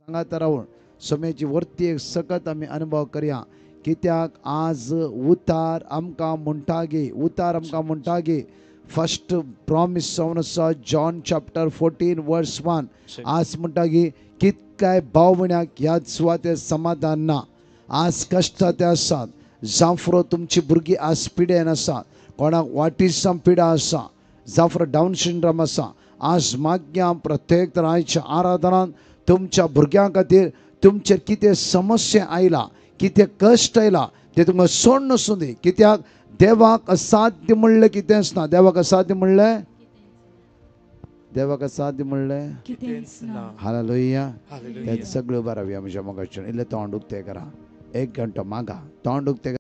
सांगात रावून समेची वरती एक सकत आमी अनुभव करया. कित्याक आज उतार आमकां म्हणटा गे, उतार आमकां म्हणटा गे. फर्स्ट प्रॉमिस जावन आसा जॉन चॅप्टर 14 वर्स 1. आज म्हणटा की कितल्याय भाव भयणाक ह्या सुवातेर समाधान ना, आज कश्टां ते आसात. जांफरो तुमची भुरगीं आज पिडेन आसा, कोणाक वाटिसम पिडा आसा, जांफरो डावन सिंड्रम आसा. आज मागया प्रत्येक तरांच्या आराधनान तुमच्या भुरग्यां खातीर तुमचेर कितें समस्या आयला, कितें कश्ट आयला ते तुमकां सोड नासूं दी. कित्याक देवाक असाध्य म्हणलें कितेंच ना. देवाक असाध्य म्हणलें, देवाक असाध्य म्हणलें कितेंच ना. हालेलुया. ते सगळे उबे रावया म्हज्या मोगाचेर. इल्लें तोंड उक्तें करा, एक घंटो मागा, तोंड उक्तें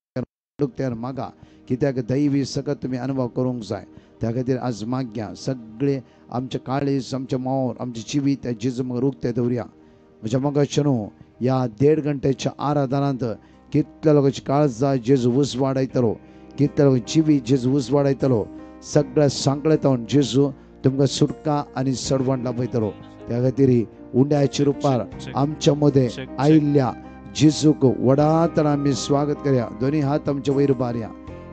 उक्तें मागा. कित्याक दैवी सकत तुमी अनुभव करूंक जाय. त्या खातीर आज मागया सगळे आमचे काळीज, आमचें मोर, आमचें जिवीत जेजू मुखार उक्तें दवरया. म्हज्या मोगाचें न्हू ह्या 1.5 घंट्याच्या आराधनांत कितल्या लोकांची काळजां जेजू उजवाडायतलो, कितल्या लोकांची जिवीत जेजू उजवाडायतलो. सगळ्या सांकळेतावन जेजू तुमकां सुटका आनी सडवण लाभयतलो. त्या खातीर उंड्याच्या रुपार आमच्या मदें आयिल्ल्या जेजूक व्हडा आमी स्वागत करया. दोनी हात आमचे वयर बारया,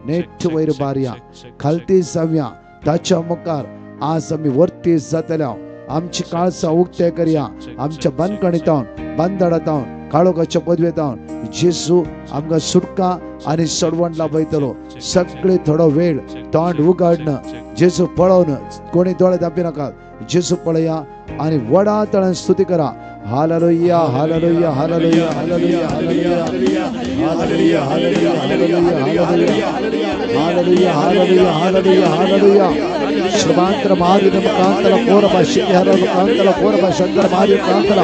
नेट वयर बारया, खालती जावया ताच्या मुखार. आज आमी वरती जातल्या, आमची काळसां उक्ते करया. आमच्या बंदखणीतावन, बंदडातावन, काळोखाच्या पदवेतावन जेजू आमकां सुटका आनी सडवण लाभयतलो. सगळे थोडो वेळ तोंड उगाडन जेजू पळोवन, कोणी दोळे दापी नाका, जेजू पळया आनी व्हडा तळान स्तुती करा. Hallelujah, hallelujah, hallelujah, hallelujah, hallelujah, hallelujah, hallelujah, hallelujah, hallelujah, hallelujah, hallelujah, hallelujah. श्रमांतर मारिन कांतల కోరబ శిహర కాంతల కోరబ శంకర మారి కాంతల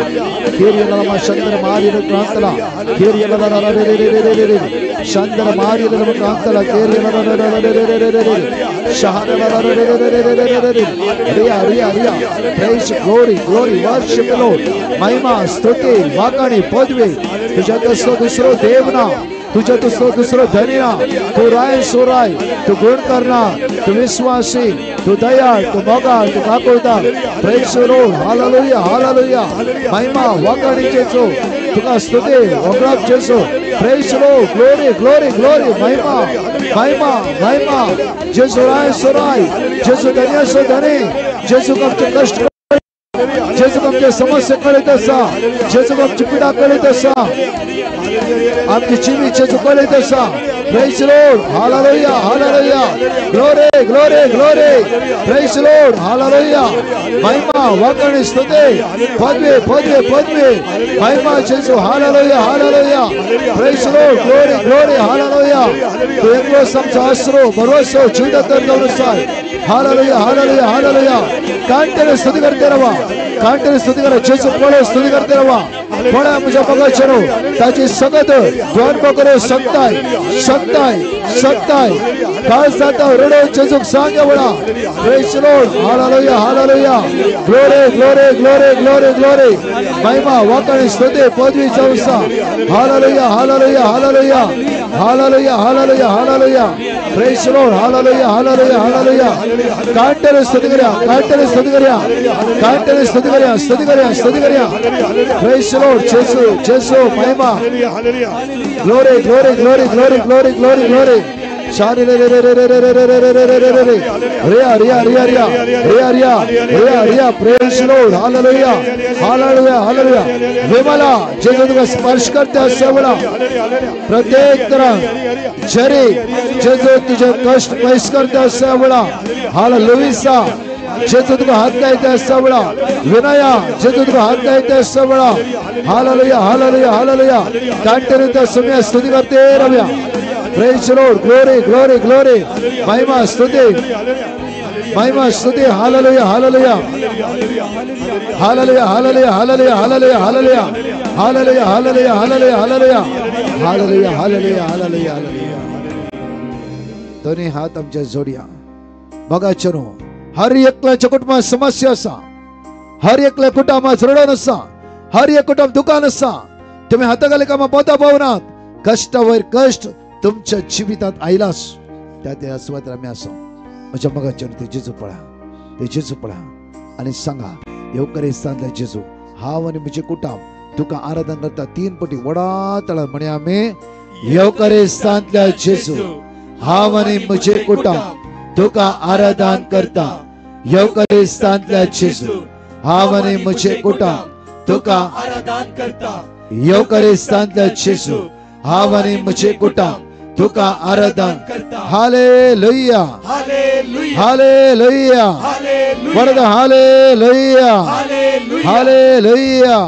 కేరియల శంకర మారి కాంతల కేరియల శంకర మారి కాంతల కేరియల శహర Riya Riya Riya. Praise glory glory worship Lord. महिमा स्तुति वाकाणी पदवी तुझ्या दुसरो दुसरो देव ना, तुझ्या दुसरो दुसरो धनी ना. तू राय सोराय, तू गुण करणार, तू विश्वासी, तू दयाळ, तू मोगाळ, तू काकुळदार. Praise Lord. Hallelujah, hallelujah. महिमा वाकाणी जेजू तुका स्तुती वगळाप जेजू. Praise Lord. Glory glory glory. महिमा महिमा महिमा. जेजू राय सोराय, जेजू धनी सो धनी, जेजू आमचे कष्ट, जेजू आमचे समस्या कळीत आसा, जेजू आमची पिडा कळीत आसा, आमची जिवीत जेजू कळीत आसा. Praise Lord. Hallelujah, hallelujah. Glory glory glory. Praise Lord. Hallelujah. महिमा वाकणी स्तुती पदवी पदवी पदवी. महिमा जेजू. Hallelujah, hallelujah. Praise Lord. Glory glory. Hallelujah. तू एकलो आमचो आसरो, भरवसो, जीवित जावन आसा. हालेलुया, हालेलुया, हालेलुया. कांटेने स्तुती करते रावा, कांटेने स्तुती करा. जेजू पळय स्तुती करते रावा. पळय म्हज्या मोगाचेर ताची सगत द्वार करूं शकताय, शकताय, शकताय. काळ जाता रडो जेजूक सांग वेळा. Praise Lord. Hallelujah, hallelujah. Glory glory glory glory glory. महिमा वाकाणी स्तुती पदवी जावसा. Hallelujah, hallelujah, hallelujah, hallelujah, hallelujah, hallelujah. Praise Lord. Hallelujah, hallelujah, hallelujah. कांटेने स्तुती करया, कांटेने स्तुती करया, कांटेने स्तुती करया, स्तुती करया, स्तुती करया. Praise Lord. जेजू जेजू महिमा. Glory glory glory glory glory glory glory. शारी रे रे रे रे रे रे रे रे रे रे रे रे Riya Riya Riya Riya Riya Riya Riya Riya. Praise Lord. Hallelujah, hallelujah, hallelujah. Vimala जेजू तुका स्पर्श करते आसा प्रत्येक तरह जरी जेजू तुझे कष्ट पयस करते आसा वेळा. हालेलुया. जेजू तुका हात लायता आसा वेळा. विनया जेजू तुका हात लायता आसा वेळा. Hallelujah, hallelujah, hallelujah. कांटेने त्या सुम्या स्तुती करते रव्या. Praise Lord. Glory glory glory. महिमा स्तुती, महिमा स्तुती. Hallelujah, hallelujah, hallelujah, hallelujah, hallelujah, hallelujah, hallelujah, hallelujah, hallelujah, hallelujah, hallelujah, hallelujah, hallelujah, hallelujah, hallelujah. दोन्ही हात आमच्या जोडया. बघा चनो हर एकल्याच्या कुटुंबात समस्या आसा, हर एकल्या कुटुंबात रडोन आसा, हर एक कुटुंब दुकान आसा. तुम्ही हाताखाली कामां पोता पावनात. कश्टावयर कश्ट तुमच्या जिवितांत आयलास. त्या त्या सुवातेर आमी आसा. म्हज्या मोगाचेर ते जेजू पळया, ते जेजू पळया आनी सांगा, येवकरिस्तांतल्या जेजू, हांव आनी म्हजें कुटुंब तुका आराधन करता. 3 पटी व्हडा तळान म्हणे आमी, येवकरिस्तांतल्या जेजू, हांव आनी म्हजें कुटुंब तुका आराधन करता. येवकरिस्तांतल्या जेजू, हांव आनी म्हजें कुटुंब तुका आराधन करता. येवकरिस्तांतल्या जेजू, हांव आनी म्हजें कुटुंब तुका आराधन करता. हालेलुया, हालेलुया, वरदा हालेलुया, हालेलुया,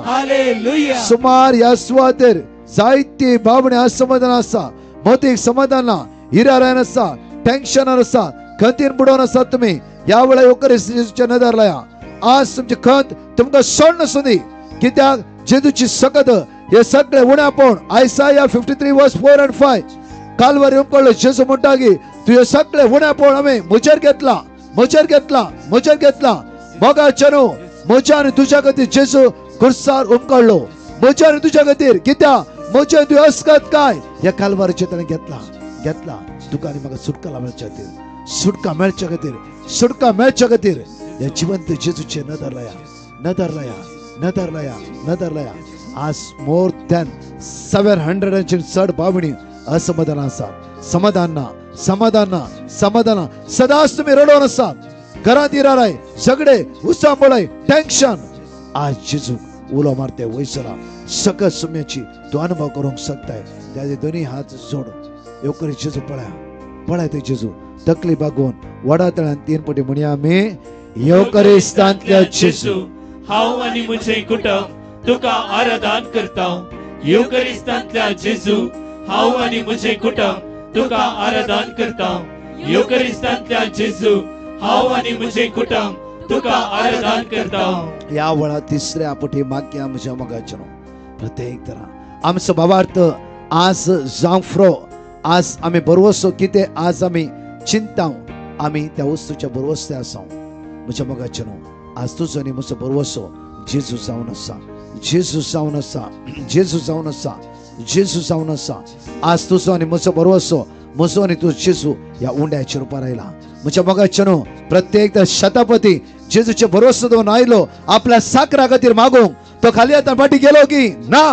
हालेलुया. सुमार ह्या सुवातेर जायती बाबणे असमाधान आसा, मतीक समाधान ना, हिरारायन आसा, टेन्शनान आसा, खंतीन बुडोवन आसा. तुमी ह्या वेळार येवकरिस्ताच्या नदर लाया. आज तुमची खंत तुमकां सोड नासूं. कित्याक जेजूची सकत हे सगळे उण्यापण. आयसाया 53:4 and 5 Calvary उमकळ्ळो जेजू म्हणटा की तुजे सगळे उण्यापण आमी म्हजेर घेतला, म्हजेर घेतला, म्हजेर घेतला. मोगाचे न्हू, म्हज्या आनी तुज्या खातीर जेजू खुर्सार उमकळ्ळो. म्हज्या आनी तुज्या खातीर. कित्याक म्हज्या तुवें अस्कत काय ह्या कालवारीचेर ताणें घेतला, घेतला. तुका आनी म्हाका सुटका मेळच्या खातीर, सुटका मेळच्या खातीर, सुटका मेळच्या खातीर ह्या जिवंत जेजूचे नदर लाया, नदर लाया, नदर लाया, नदर लाया. आज मोर दॅन 700 चड बावणी असमाधान आसा. समाधान ना, समाधान ना, समाधान ना. सदांच तुमी रडोवन आसात. घरांत इराराय, झगडे, उचांबळाय, टेन्शन. आज जेजू उलो मारते वयसरा सकत सुम्याची तूं अनुभव करूंक शकताय. त्याचे दोन्ही हात जोड येवकरी जेजू पळया, पळय ते जेजू तकली बागोवन वडा तळ्यान 3 पटी म्हणया आमी, येवकरिस्तांतल्या जेजू, हांव आनी म्हजें कुटुंब तुका आराधन करता. येवकरिस्तांतल्या जेजू, हांव आनी म्हजें कुटुंब तुका आराधन करता. येवकरिस्तांतल्या जेजू, हांव आनी म्हजें कुटुंब तुका आराधन करता. ह्या वेळा तिसऱ्या पटी मागया म्हज्या मोगाचें प्रत्येक तरा आमचो भावार्थ आज जावंक फ्रो. आज आमी बरवसो कितें आज आमी चिंता, आमी त्या वस्तूच्या बरवस्ते आसा. म्हज्या मोगाचें आज तुजो आनी म्हजो बरवसो जेजू जावन आसा, जेजू जावन आसा, जेजू जावन आसा, जेजू जावन आसा. आज तुजो आनी म्हजो बरवसो, म्हजो आनी तुजो जेजू ह्या उंड्याच्या रुपार आयला. म्हज्या मोगाचें न्हू प्रत्येक शतापती जेजूचे भरवसो दवरून आयलो आपल्या साकरा खातीर मागूंक. तो खाली आतां फाटी गेलो की ना,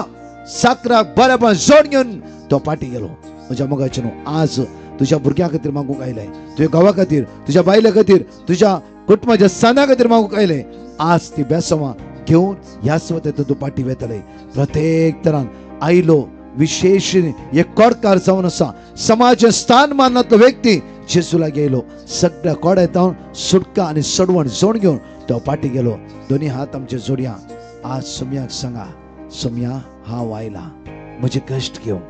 साकराक बरेपण जोड घेवन तो फाटी गेलो. म्हज्या मोगाचें न्हू आज तुज्या भुरग्यां खातीर मागूंक आयलें, तुज्या घोवा खातीर, तुज्या बायले खातीर, तुज्या कुटुंबाच्या सना खातीर मागूंक आयलें. आज ती बेसवां घेवन ह्या सुवातेर तूं पाटी वेतले. प्रत्येक तरान आयलो विशेष एक कोडकार जावन आसा. समाज स्थान माननातलो व्यक्ती जेजू लागीं येयलो. सगळ्या कोड्यान सुटका आनी सडवण जोड घेवन तो पाटी गेलो. दोनी हात आमचे जोडया. आज सोम्याक सांगा, सोम्या हांव आयला म्हजे कश्ट घेवन,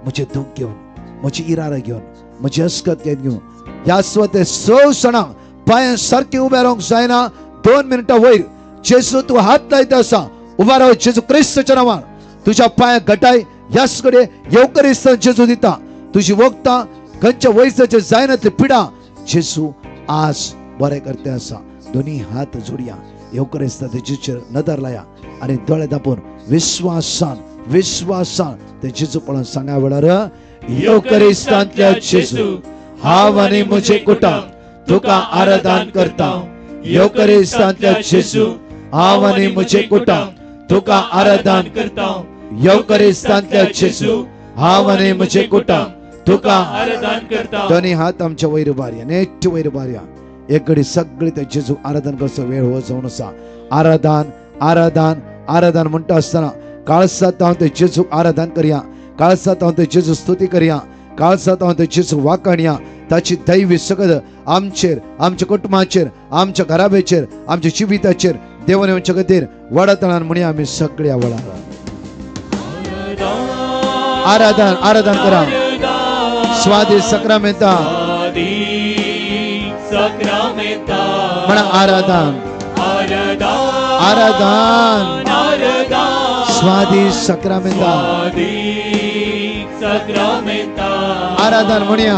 म्हजें दूख घेवन, म्हजी इरारा घेवन, म्हजी अस्कत घेवन. ह्या सुवातेर 6 सणां पांयां सारकें उबें रावंक जायना. 2 मिनटां वयर जेजू तूं हात लायता आसा. उबो राव जेजू क्रिस्ताच्या नांवान. तुज्या पांयाक घटाय ह्याच कडेन येवकरिस्तान जेजू दिता. तुजी वखदां खंयच्या वैजाचे जायना ती पिडा जेजू आज बरें करते आसा. दोनी हात जोडया, येवकरिस्तान जेजूचेर नदर लाया आनी दोळे दापून विस्वासान, विस्वासान ते जेजू पळोवन सांगा वेळार, येवकरिस्तांतल्या जेजू, हांव आनी म्हजें कुटुंब तुका आराधन करता. येवकरिस्तांतल्या जेजू, हांव आनी म्हजें कुटुंब तुका आराधन करता. येवकरिस्तांतल्या जेजू, हांव आनी म्हजें कुटुंब तुका आराधन करता. दोनी हात आमच्या वयर उबारया, नेट वयर उबारया. एक घडी सगळी त्या जेजू आराधन करचो वेळ हो जावन आसा. आराधन, आराधन, आराधन म्हणटा आसतना काळसांत हांव ते जेजूक आराधन करया, काळसांत हांव ते जेजू स्तुती करया, काळसांत हांव ते जेजू वाखाणया. ताची दैवी सकत आमचेर, आमच्या कुटुंबाचेर, आमच्या घराब्याचेर, आमच्या जिविताचेर देवान येवच्या खातीर वडा तळान म्हणया आमी सगळ्या वळार आराधन, आराधन करा. स्वादी सक्रामेंता म्हणा आराधन, आराधन, स्वादी सक्रामेंता, आराधन म्हणया,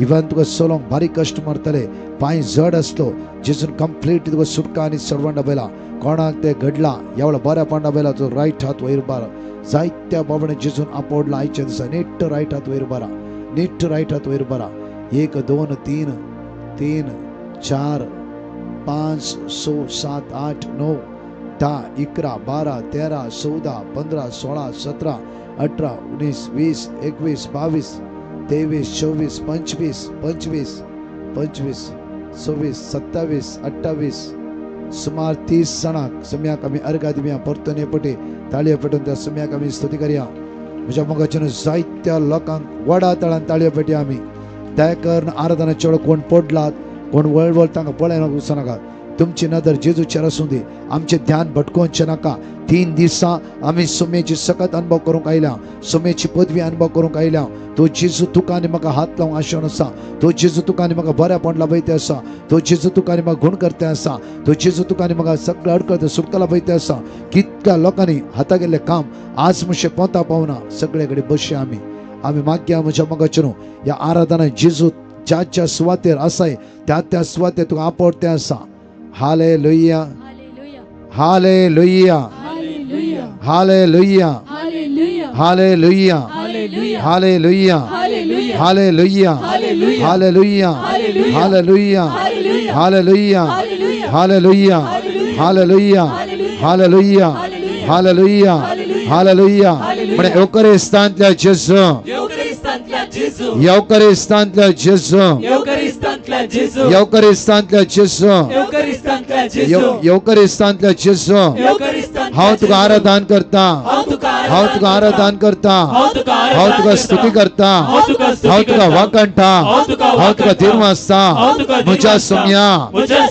इवन तुका चलोंक बारीक कश्ट मारतले, पांय जड आसलो, जेजून कंप्लीट तुका सुटका आनी सडवण दाबयला. कोणाक ते घडला एवढा बऱ्यापण दाबयला, तो रायट हात वयर बारा. जायत्या बाबणे जेजून आपोडला आयच्या दिसा. नीट रायट हात वयर बारा, नीट रायट हात वयर बारा. 1 2 3 3 4 5 6 7 8 9 10 11 12 13 14 15 16 17 18 19 20 21 22 23 24 25 25 25 26 27 28 सुमार 30 जाणांक सम्याक आमी अर्घा दिवया. परतून पटे ताळयो पेटून त्या सम्याक आमी स्तुती करया. म्हज्या मोगाच्यान जायत्या लोकांक वडा तळान ताळयो पेटया आमी. दया करून आराधनाच्या वेळार कोण पडलात, कोण वळवळ तांकां पळयना वचूं नाका. तुमची नदर जेजूचेर आसूं दी. आमचें ध्यान भटकोवचें नाका. 3 दिसां आमी सुमेची सकत अनुभव करूंक आयल्या, सुमेची पदवी अनुभव करूंक आयल्या. तो जेजू तुका आनी म्हाका हात लावंक आशेवन आसा. तो जेजू तुका आनी म्हाका बऱ्यापण लाभयते आसा. तो जेजू तुका आनी म्हाका गुण करते आसा. तो जेजू तुका आनी म्हाका सगळें अडकळते सुटका लाभयते आसा. कितक्या लोकांनी हाता गेल्लें काम आज मुशे पोंता पावना. सगळे कडेन बसया आमी. आमी मागया म्हज्या मोगाचें न्हू ह्या आराधना जेजू ज्या ज्या सुवातेर आसाय त्या त्या सुवातेर तुका आपोवते आसा. हालेलुया, हालेलुया, हालेलुया, हालेलुया, हालेलुया, हालेलुया, हालेलुया, हालेलुया, हालेलुया, हालेलुया, हालेलुया, हालेलुया, हालेलुया, हालेलुया. म्हणे येवकरिस्तांतल्या जेजू, येवकरिस्तांतल्या जेजू, येवकरिस्तांतल्या जेजू, येवकरिस्तांतल्या जेजू, हांव तुका आराधन करता, हांव तुका आराधन करता, हांव तुका स्तुती करता, हांव तुका वाकणटा, हांव तुका धीर आसता. म्हज्या सोम्या,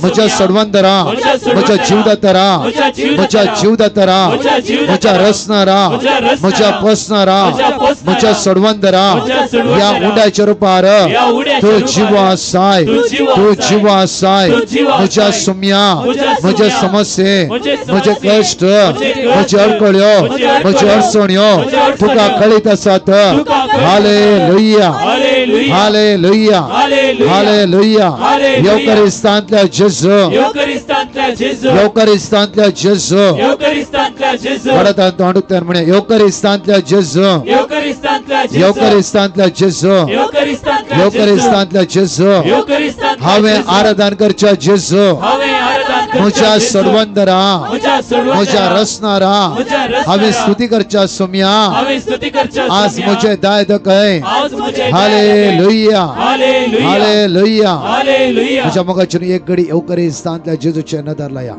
म्हज्या सडवंदरा, म्हज्या जीवदातरा, म्हज्या जीवदातरा, म्हज्या रसनारा, म्हज्या पोसणारा, म्हज्या सडवंदरा, ह्या उंड्याच्या रुपार तूं जिवो आसाय, तूं जिवो आसाय. म्हज्या सोम्या, म्हज्या समस्ये, म्हजे कश्ट, म्हज्यो अडकळ्यो, म्हज्यो अडचण्यो तुका कळीत आसात. हालेलुया, हालेलुया, हालेलुया. येवकरिस्तांतल्या जेजू, येवकरिस्तांतल्या जेजू, वडतान तोंड म्हणे येवकरिस्तांतल्या जेजू, येवकरिस्तांतल्या जेजू, येवकरिस्तांतल्या जेजू, हांवें आराधन करच्या जेजू, म्हज्या सडवंदरा, म्हज्या रसनारा, हांवें स्तुती करच्या सोम्या, आज म्हजें दाय दखय. Hallelujah, hallelujah. म्हज्या मोगाचेर एक घडी येवकरिस्तांतल्या जेजूचे नदर लाया.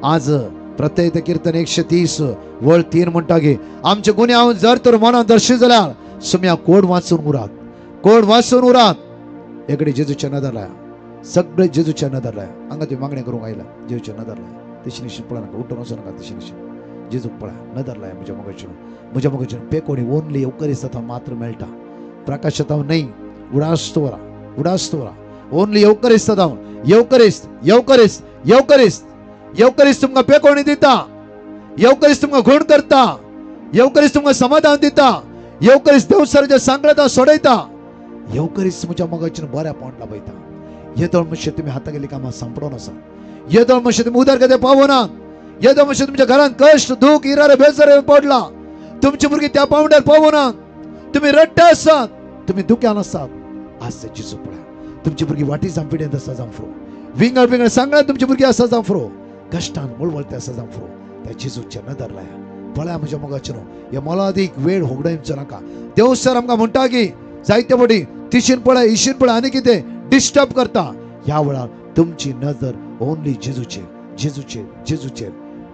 आज प्रत्येक कीर्तन 130 वळ 3 म्हणटा की आमचे गुन्यांव जर तर मनान दर्शी जाल्यार सोम्या कोड वाचून उरात, कोड वाचून उरात. एक घडी जेजूचे नदर लाया. सगळे जेजूच्या नदर लाया. हांगा तुवें मागणें करूंक आयला, जेजूच्या नदर लाया. तशी निशीन पळय नाका, उठून वचूं नाका. तशी निशीन जेजूक पळय, नदर लाया. म्हज्या मोगाचेर, म्हज्या मोगाचेर पेकोणी ओनली येवकरिस्तांत मात्र मेळटा, प्रकाशांत न्हय. उडास दवरा, उडास दवरा. ओनली येवकरिस्तांत, येवकरिस्त, येवकरिस्त, येवकरिस्त, येवकरिस्त तुमकां पेकोणी दिता, येवकरिस्त तुमकां गुण करता, येवकरिस्त तुमकां समाधान दिता, येवकरिस्त देवसराच्या सांगळांत सोडयता, येवकरिस्त म्हज्या मोगाचेर बऱ्यापण लाभयता. येदोळ मशे तुमी हाता गेल्ली कामां सांपडोन आसा. येदोळ मशे तुमी उदरगते पावना. येदोळ मशे तुमच्या घरांत कश्ट, दूख, इरारे, बेजारे पडला. तुमची भुरगीं त्या पावंड्यार पावना. तुमी रडटा आसात, तुमी दुख्यान आसात. आज ते जेजू पळया. तुमची भुरगीं वाटी जांपिड्यांत आसा जांफ्रो, विंगड विंगड सांगळ्यात तुमची भुरगीं आसा जांफ्रो, कश्टान मुळवळते आसा जांफ्रो. त्या जेजूचे नदर लाया. पळया म्हज्या मोगाचेर, हे मोलादीक वेळ होगडावचो नाका. देव सर आमकां म्हणटा की जायते फावटी तिशीन पळय, इशीन पळय, आनी कितें डिस्टर्ब करता. ह्या वेळार तुमची नदर ओनली जेजूचेर, जेजूचेर, जेजूचेर.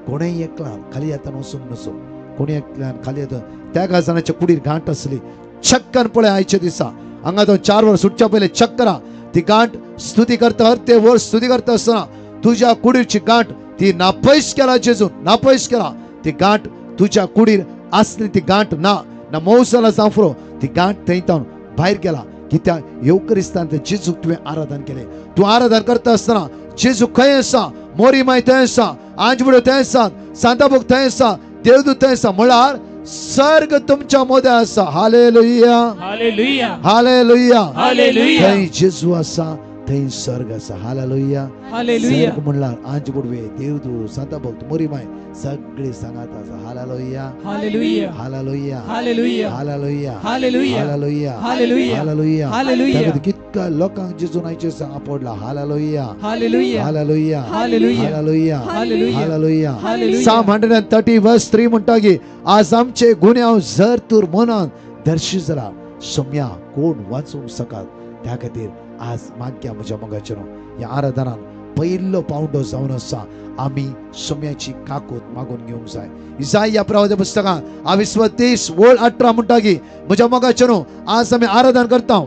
कोणेय एकल्यान खाली हातान वचूंक नसो, कोणी एकल्यान खाली हातान. त्या गाजानाच्या कुडीर गांठ आसली, चक्कर पळय आयच्या दिसा हांगा तो 4 वर सुटच्या पयले चक्करा ती गांठ स्तुती करता, ते वर स्तुती करता आसतना तुज्या कुडीची गांठ ती नापयस केला जेजून, नापयस केला. ती गांठ तुज्या कुडीर आसली ती गांठ ना ना मोवसाला जांफ्रो, ती गांठ थंय तावन भायर गेला. कित्याक येवकरिस्तांत जेजूक तुवें आराधन केलें. तूं आराधन करता आसतना जेजू खंय आसा, मोरी माय थंय आसा, आंजबुडो थंय आसा, सांताबोग थंय आसा, देवदूत थंय आसा. म्हळ्यार सर्ग तुमच्या मोद्या आसा. हालेलुया, हालेलुया, हालेलुया, हालेलुया. थंय जेजू आसा थंय सर्ग आसा. हालेलुया, हालेलुया. सर्ग म्हणल्यार आंज बुडवे, देवदूत, संत भक्त, मोरीमाय सगळे सांगात आसा. हालेलुया, हालेलुया, हालेलुया, हालेलुया, हालेलुया, हालेलुया, हालेलुया, हालेलुया, हालेलुया. हालेलुया. कितका लोकांक जेजून आयचे सांगा पडला. हालेलुया, हालेलुया, हालेलुया, हालेलुया, हालेलुया, हालेलुया, हालेलुया. हालेलुया. Psalm 130 verse 3 म्हणटा की आज आमचे गुन्यांव जर तूर मनान दर्शी जाला सोम्या कोण वाचूंक सकात. त्या खातीर आज माग्या म्हज्या मोगाचेर ह्या आराधनान पयलो पावंडो जावन आसा. आमी सोम्याची काकूत मागून घेवंक जाय. इजाय ह्या प्रवाच्या पुस्तकांत आविस्व 30 वळ 18 म्हणटा की म्हज्या मोगाचेर आज आमी आराधन करता.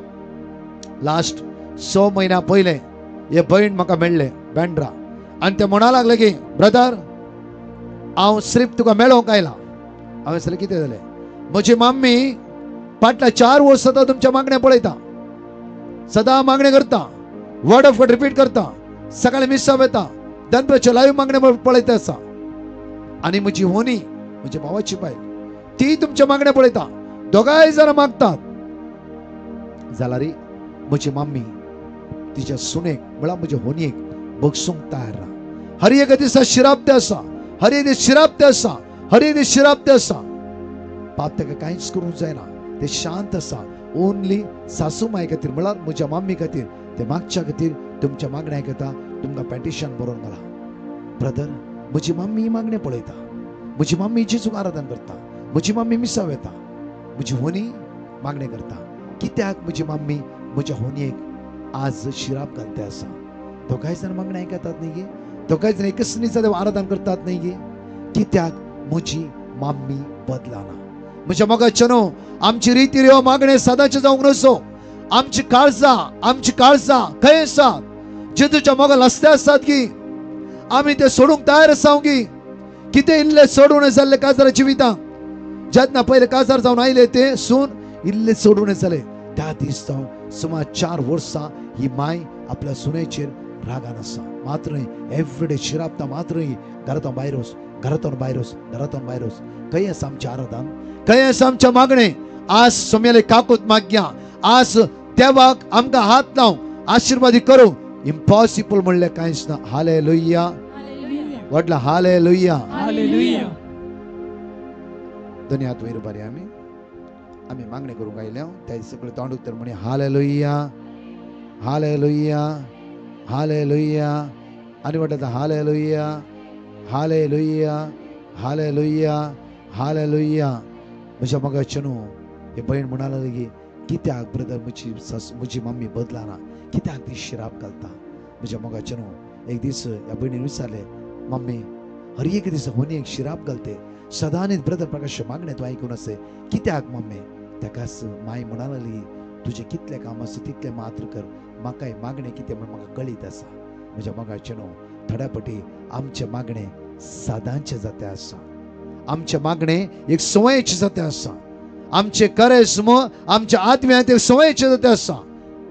लास्ट 6 म्हयन्या पयले हे भयण म्हाका मेळ्ळे बँड्रा आनी ते म्हणा लागले की ब्रदर हांव सिर्फ तुका मेळोवंक आयला. हांवें सांगलें कितें जालें? म्हजी मम्मी फाटल्या 4 वर्स सदां तुमच्या मागणें पळयता, सदां मागणें करता, वर्ड ऑफ गॉड रिपीट करता, सकाळी मिसाव येता, दनपारचें लायव्ह मागणें पळयता आसा. आनी म्हजी होनी, म्हज्या भावाची बायल, ती तुमच्या मागणें पळयता. दोगांय जाणां मागतात. जाल्यार म्हजी मम्मी तिच्या सुनेक म्हळ्यार म्हज्या होनयेक बगसूंक तयार ना. हर एका दिसा शिराप ते आसा, हर एक दीस शिराप ते आसा, हर एक दीस शिराप ते आसा. पाप ताका कांयच करूंक जायना, ते शांत आसा. ओनली सासू माय खातीर म्हळ्यार म्हज्या मम्मी खातीर ते मागच्या खातीर तुमच्या मागण्या आयकता. तुमकां पेटिशन बरोवन घाला. ब्रदर म्हजी मम्मी मागणें पळयता, म्हजी मम्मी जेजूक आराधन करता, म्हजी मम्मी मिसाव येता, म्हजी होनी मागणें करता. कित्याक म्हजी मम्मी म्हज्या होनयेक आज शिराप घालते आसा? दोगांय जाण मागणें आयकतात न्ही गे? दोगांय जाण एकच निसा देव आराधन करतात न्ही गे? कित्याक म्हजी मम्मी बदलाना? म्हज्या मोगाचें न्हू आमची रिती रिवाज मागणें सदांचें जावंक नसो. आमची काळजां, आमची काळजां खंय आसा? जेजूच्या मोगान लासते आसात की आमी ते सोडूंक तयार आसा की? कितें इल्लें सोडून जाल्लें काजारा जिवितांत, जेन्ना पयले काजार जावन आयले ते सून इल्लें सोडून जालें. त्या दीस जावन सुमार 4 वर्सां ही माय आपल्या सुनेचेर रागान आसा. मात्र न्हय एवरीडे शिरापता, मात्र न्हय घरांतल्यान भायर वच, घरांतल्यान भायर वच, घरांतल्यान भायर वच. खंय आसा आमचें आराधन? खंय आसा आमचें मागणें? आज सोम्याले काकूत मागया, आज देवाक आमकां हात लावं, आशिर्वादी करूं. इम्पॉसिबल म्हणलें कांयच ना. हालेलुया, व्हडला हालेलुया, हालेलुया. दोनी हात वयर उबारी. आमी आमी मागणें करूंक आयल्या त्या सगळें तोंड उतर म्हणी हालेलुया, हालेलुया, हालेलुया. आनी म्हणटा हालेलुया, हालेलुया, हालेलुया, हालेलुया. म्हज्या मोगाचें न्हू हे भयण म्हणा लागली की कित्याक ब्रदर म्हजी सासू म्हजी मम्मी बदलाना, कित्याक ती शिराप घालता? म्हज्या मोगाचें न्हू एक दीस ह्या भयणीन विचारलें, मम्मी हर एक दीस होनयेक शिराप घालते, सदांच ब्रदर प्रकाश मागणें तूं आयकून आसय, कित्याक मम्मी? ताकाच माय म्हणा लागली तुजें कितलें काम आसा तितलें मात्र कर, म्हाकाय मागणें कितें म्हण म्हाका कळीत आसा. म्हज्या मोगाचें न्हू थोड्या पटी आमचें मागणें सदांचें जातें आसा. आमचें मागणें एक संवयेचें जातें आसा. आमचें करेस्म आमच्या आत्म्यांत एक संवयेचें जातें आसा.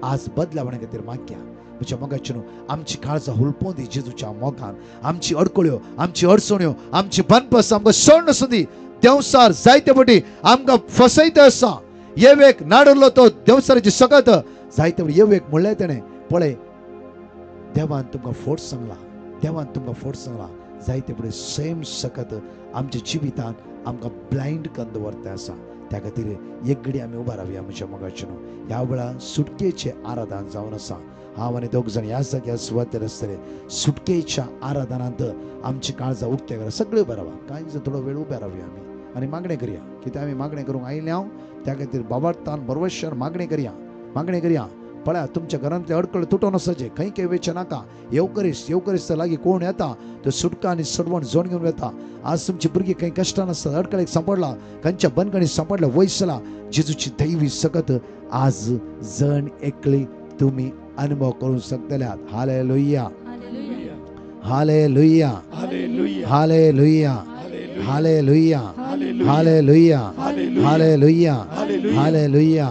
आज बदलावणे खातीर मागया. म्हज्या मोगाचें न्हू आमची काळजां हुलपोवन दी जेजूच्या मोगान. आमची अडकळ्यो, आमची अडचण्यो, आमची बनपस आमकां सोड नासूं दी. देंवसार जायते पटी आमकां फसयता आसा. येवेक नाडुल्लो तो देंवसाराची सकत जायते पटी येवेक म्हणलें तेणें, पळय देवान तुमकां फोट सांगला, देवान तुमकां फोट सांगला. जायते पटी सेम सकत आमच्या जिवितांत आमकां ब्लायंड करून दवरता आसा. त्या खातीर एक घडी आमी उबा रावया. म्हज्या मोगाचें न्हू ह्या वेळार सुटकेचें आराधन जावन आसा. हांव आनी दोग जाण ह्या जाग्यार सुवातेर आसतले. सुटकेच्या आराधनांत आमची काळजां उक्ते करा. सगळे उबे रावा, कांय जाण थोडो वेळ उबे रावया आमी आनी मागणें करया. कित्याक आमी मागणें करूंक आयले हांव, त्या खातीर बाबार्थान बरवशान मागणें करया, मागणें करया. पळया तुमच्या घरांतले अडकळ तुटोन आसचे, खंय खंय वयचें नाका. येवकरीस येवकरीस लागीं कोण येता तो सुटका आनी सोडवण जोड घेवन वता. आज तुमची भुरगीं खंय कश्टान आसतात, अडकळेक सांपडला, खंयच्या बंदखणीत सांपडला, वयसला जेजूची दैवी सकत आज जण एकली तुमी अनुभव करूंक शकतल्यात. हालेलुया, हालेलुया, हालेलुया, हालेलुया, हालेलुया, हालेलुया, हालेलुया,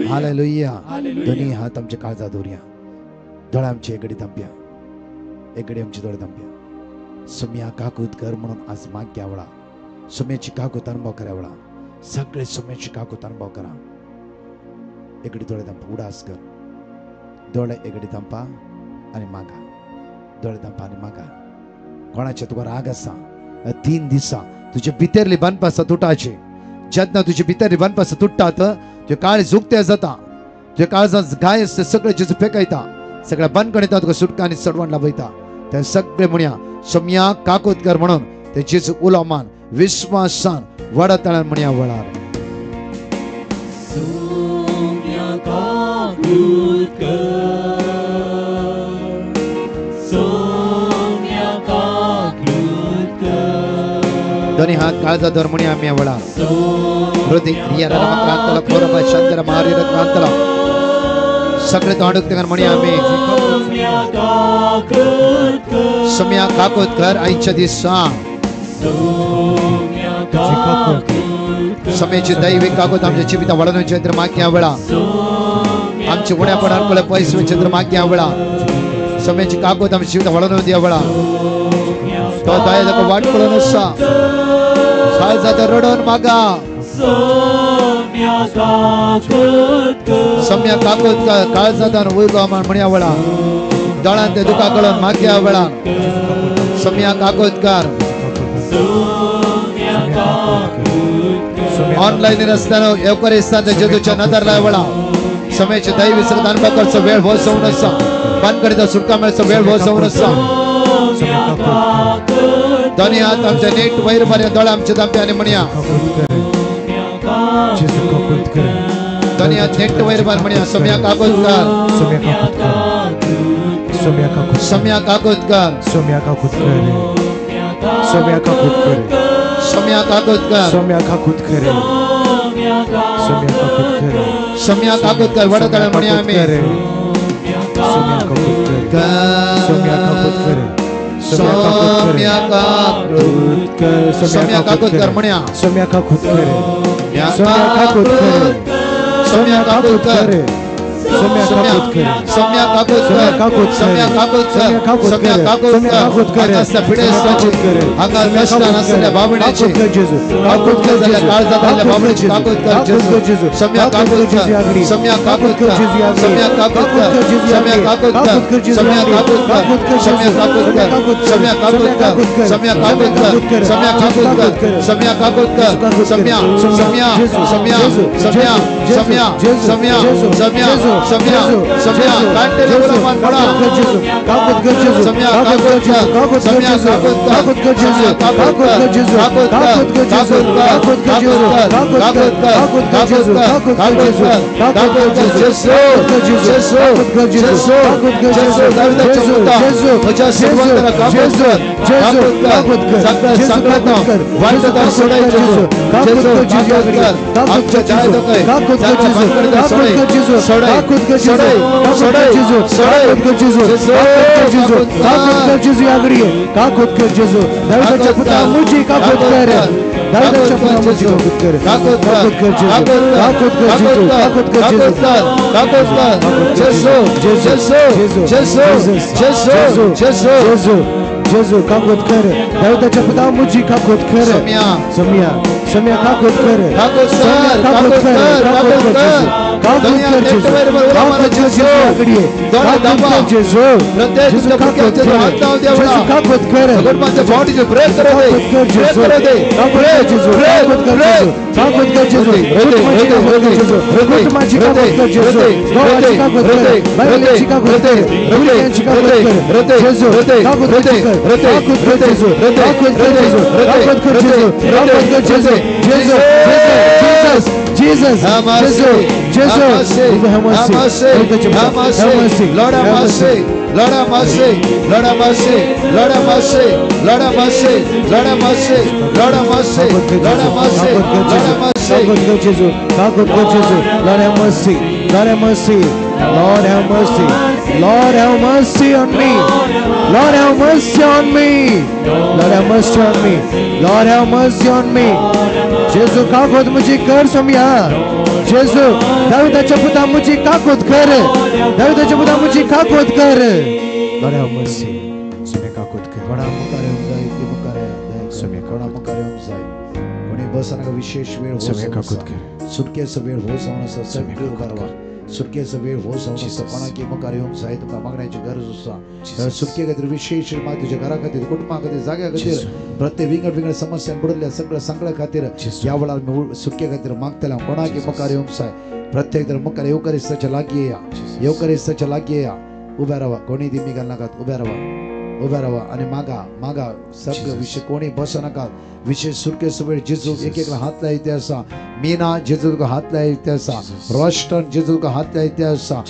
हालेलुया. दोन्ही हात आमच्या काळजात दवरया, दोळे आमचे एक घडी धांपया, एक घडी आमचे दोळे धांपया. सुम्या काकूत कर म्हणून आज मागया वळा, सुम्याची काकूत अनुभव करा वळा. सगळे सोम्याची काकूत अनुभव करा. एकडे दोळे धांपा, उडास कर, दोळे एकडे धांपा आनी मागा, दोळे धांपा आनी मागा. कोणाचे तुका राग आसा 3 दिसा तुजे भितरली बांदपासा तुटाचे. जेन्ना तुजे भितरली बांदपासा तुट्टात तुजें काळीज उक्तें जाता, तुज्या काळजांत घाय आसता सगळें जेजू फेकयता, सगळ्या बांदकणीता तुका सुटका आनी चडवण लाभयता. ते सगळे म्हणया सोम्या काकूत कर म्हणून ते जेजू उलो मान विस्वासान वडा तळ्यान म्हणया वळार. सोम्या काकूत कर, सोम्या काकूत कर. दोन्ही हात काळजा धर म्हणया आम्ही वळार. हृदय क्रिया क्रांतला कोरबा शंकर मारीर क्रांतला सगळे तोंड उक्तें कर म्हणया आमी. सोम्या काकूत कर आयच्या दिसा सोम्याची दैवी काकूत आमच्या जिविता वळून चंद्र मागण्या वेळा, आमच्या उण्यापणान पळय पयस चंद्र मागण्या वेळा, सोम्याची काकूत आमच्या जिविता वळून दिया वेळा. तो दया ताका वाट पळोवन आसा, काळजांत रडोवन मागा. सोम्या काकूत कर, काळजांत उलो मान म्हणया वेळा, दोळ्यांत दुखा कळोवन मागया वेळा. सोम्या काकूत कर. ऑनलाईन आसतना येवकार जेजूच्या नदर लाय वेळा. सोम्याचे दैवी सगळं अनुभव करचो वेळ हो जावन आसा, बांदकडीचा सुटका मेळचो वेळ हो जावन आसा. दोन्ही हात आमच्या नेट वयर मारया, दोळे आमचे धांपे आनी म्हणया. दोन्ही हात नेट वयर मार म्हणया सोम्या काकूत कर, सोम्या काकूत कर, सोम्या काकूत कर, सोम्या काकूत कर, सोम्या काकूत कर, सोम्या काकूत कर, सोम्या काकूत कर, सोम्या काकूत कर. वडा तळ्यान म्हणया आमी. सोम्या काकूत कर, सोम्या काकूत कर, सोम्या काकूत कर, सोम्या काकूत कर म्हणया. सोम्या काकूत कर, सोम्या काकूत कर, सोम्या काकूत कर, सोम्या काकूत कर, सोम्या काकूत कर, सोम्या काकूत कर, सोम्या काकूत कर. हांगा पिडेस्ताची, हांगा कश्टान आसलेल्या बाबण्याची, काकूत कर जाल्यार काळजांत आसलेल्या बाबण्याची काकूत कर जेजू. सोम्या काकूत कर, सोम्या काकूत कर, सोम्या काकूत कर, सोम्या काकूत कर, सोम्या काकूत कर, सोम्या काकूत कर, सोम्या काकूत कर, सोम्या काकूत कर, सोम्या काकूत कर, सोम्या काकूत कर, सोम्या सोम्या सोम्या सोम्या सोम्या सोम्या सोम्या सोम्या सोम्या. कांटेले उलो मान पडा. काकूत कर जेजू, सोम्या काकूत कर, सोम्या काकूत कर, काकूत कर जेजू, काकूत कर, काकूत कर जेजू, काकूत कर, काकूत कर काकूत कर, जेजू, काकूत कर, काकूत कर काकूत जेजू, कर, काकूत कर जेजू, काकूत कर, काकूत कर जेजू, काकूत कर, काकूत कर जेजू, जेजू, जेजू, दावीदाच्या जेजू, पुता, जेजू, म्हज्या जेजू, सर्वांतरा काकूत जेजू, कर, जेजू, काकूत काकूत कर, कर, सगळ्या जेजू, संकटां काकूत कर, वायटदार सोडाय जेजू, जेजू, काकूत जेजू, कर जेजू, काकूत कर, काकूत आमच्या कर जाय जेजू, दोकाय, काकूत कर सगळ्या जेजू, भानगडींत काकूत सोडाय, कर जेजू, सोडाय, काकूत कर जेजू, सोडाय, काकूत कर सोडाय, जेजू, सोडाय, काकूत कर जेजू, जेजू, काकूत कर जेजू, काकूत कर. काकूत कर जेजू, यागडी काकूत कर जेजू, दावीदाच्या काकूत पुता कर, मुजी काकूत काकूत कर, कर, दावीदाच्या काकूत पुता कर मुजी जेजू, काकूत कर, काकूत कर, काकूत कर जेजू, काकूत कर, काकूत कर जेजू, काकूत कर, काकूत कर काकूत जेजू, कर, काकूत कर, जेजू, जेजू, जेजू, जेजू, जेजू, जेजू, जेजू, जेजू, जेजू, काकूत कर, दावीदाच्या पुता मुजी काकूत कर, सोम्या, सोम्या, सोम्या काकूत कर, काकूत कर, सोम्या काकूत काकूत कर, कर, काकूत काकूत कर कर. जेजू, काकूत दुनिया कर नेट जेजू, वयर वर उलो मारा काकूत कर जेजू. जेजू, यागडी दोळे काकूत दाबा. कर जेजू, प्रत्येक जेजू तुमच्या काकूत भुरग्याचेर कर, हात लावून द्या जेजू वेळा. काकूत कर, भगवानच्या बॉडीचे ब्रेक करू दे, काकूत कर ब्रेक जेजू, करू दे, काकूत कर ब्रेक, जेजू, ब्रेक, काकूत कर ब्रेक. जेजू, काकूत कर जेजू, हृदय, हृदय, कुटुंबाची हृदय, काकूत कर हृदय, जेजू, हृदय, कुटुंबाची हृदय, काकूत कर जेजू, हृदय, भावाची हृदय, काकूत कर, हृदय, बायलेची काकूत हृदय, कर, हृदय, भुरग्यांची काकूत हृदय, कर, हृदय, जेजू, हृदय, काकूत हृदय, कर, हृदय, काकूत कर हृदय, जेजू, हृदय, काकूत कर हृदय, जेजू, हृदय, काकूत कर हृदय, जेजू, काकूत कर जेजू, हृदय, जेजू, Jesus, Jesus, Have mercy, जेजू, जेजू, have mercy, have mercy, have mercy, have mercy, have mercy, Lord have have mercy. mercy, Lord have mercy, Lord have mercy, Lord have mercy, Lord have mercy, Lord have mercy, Lord have mercy, Lord have mercy, Lord have mercy. काकूत कर जेजू, काकूत कर जेजू, Lord have mercy, Lord have mercy, Lord have mercy, Lord have mercy on me, Lord have mercy on me, Lord have mercy on me, Lord have mercy on me. जेजू काकूत मुझी कर सोम्या, जेजू दावीदाच्या पुता मुझी काकूत कर, दावीदाच्या पुता मुझी काकूत कर, Lord have mercy, सोम्या काकूत कर. कोणा मुखार येवंक जाय, ती मुखार येया, दया कर. सोम्या कोणा मुखार येवंक जाय, कोणी बसनाका विशेष वेळ हो, सुटकेचो वेळ हो जावन आसा. सगळे उबे रावा. सुटकेचो वेळ हो जावन आसा. कोणाकी मुखार येवंक जाय, तुमकां मागण्याची गरज आसा. सुटके खातीर विशेष तुज्या घरा खातीर, कुटुंबा खातीर, जाग्या खातीर, प्रत्येक विंगड विंगड समस्यां बुडल्या सगळ्या सांगल्या खातीर ह्या वेळार सुटके खातीर मागतले. कोणाकी मुखार येवंक जाय, प्रत्येक जण मुखार येवकारिस्ताच्या लागीं येया, येवकारिस्ताच्या लागीं येया. उबे रावा, कोणी दिमी घालनाकात. उबे रावा, उबे रावा आनी मागा मागा. सगळे विशय कोणी बसनाकात. विशेष सुटकेचो वेळ जेजू एक एकला हात लायते आसा. मीना जेजू तुका हात लायते आसा. रोस्टन जेजू तुका हात लायते आसा.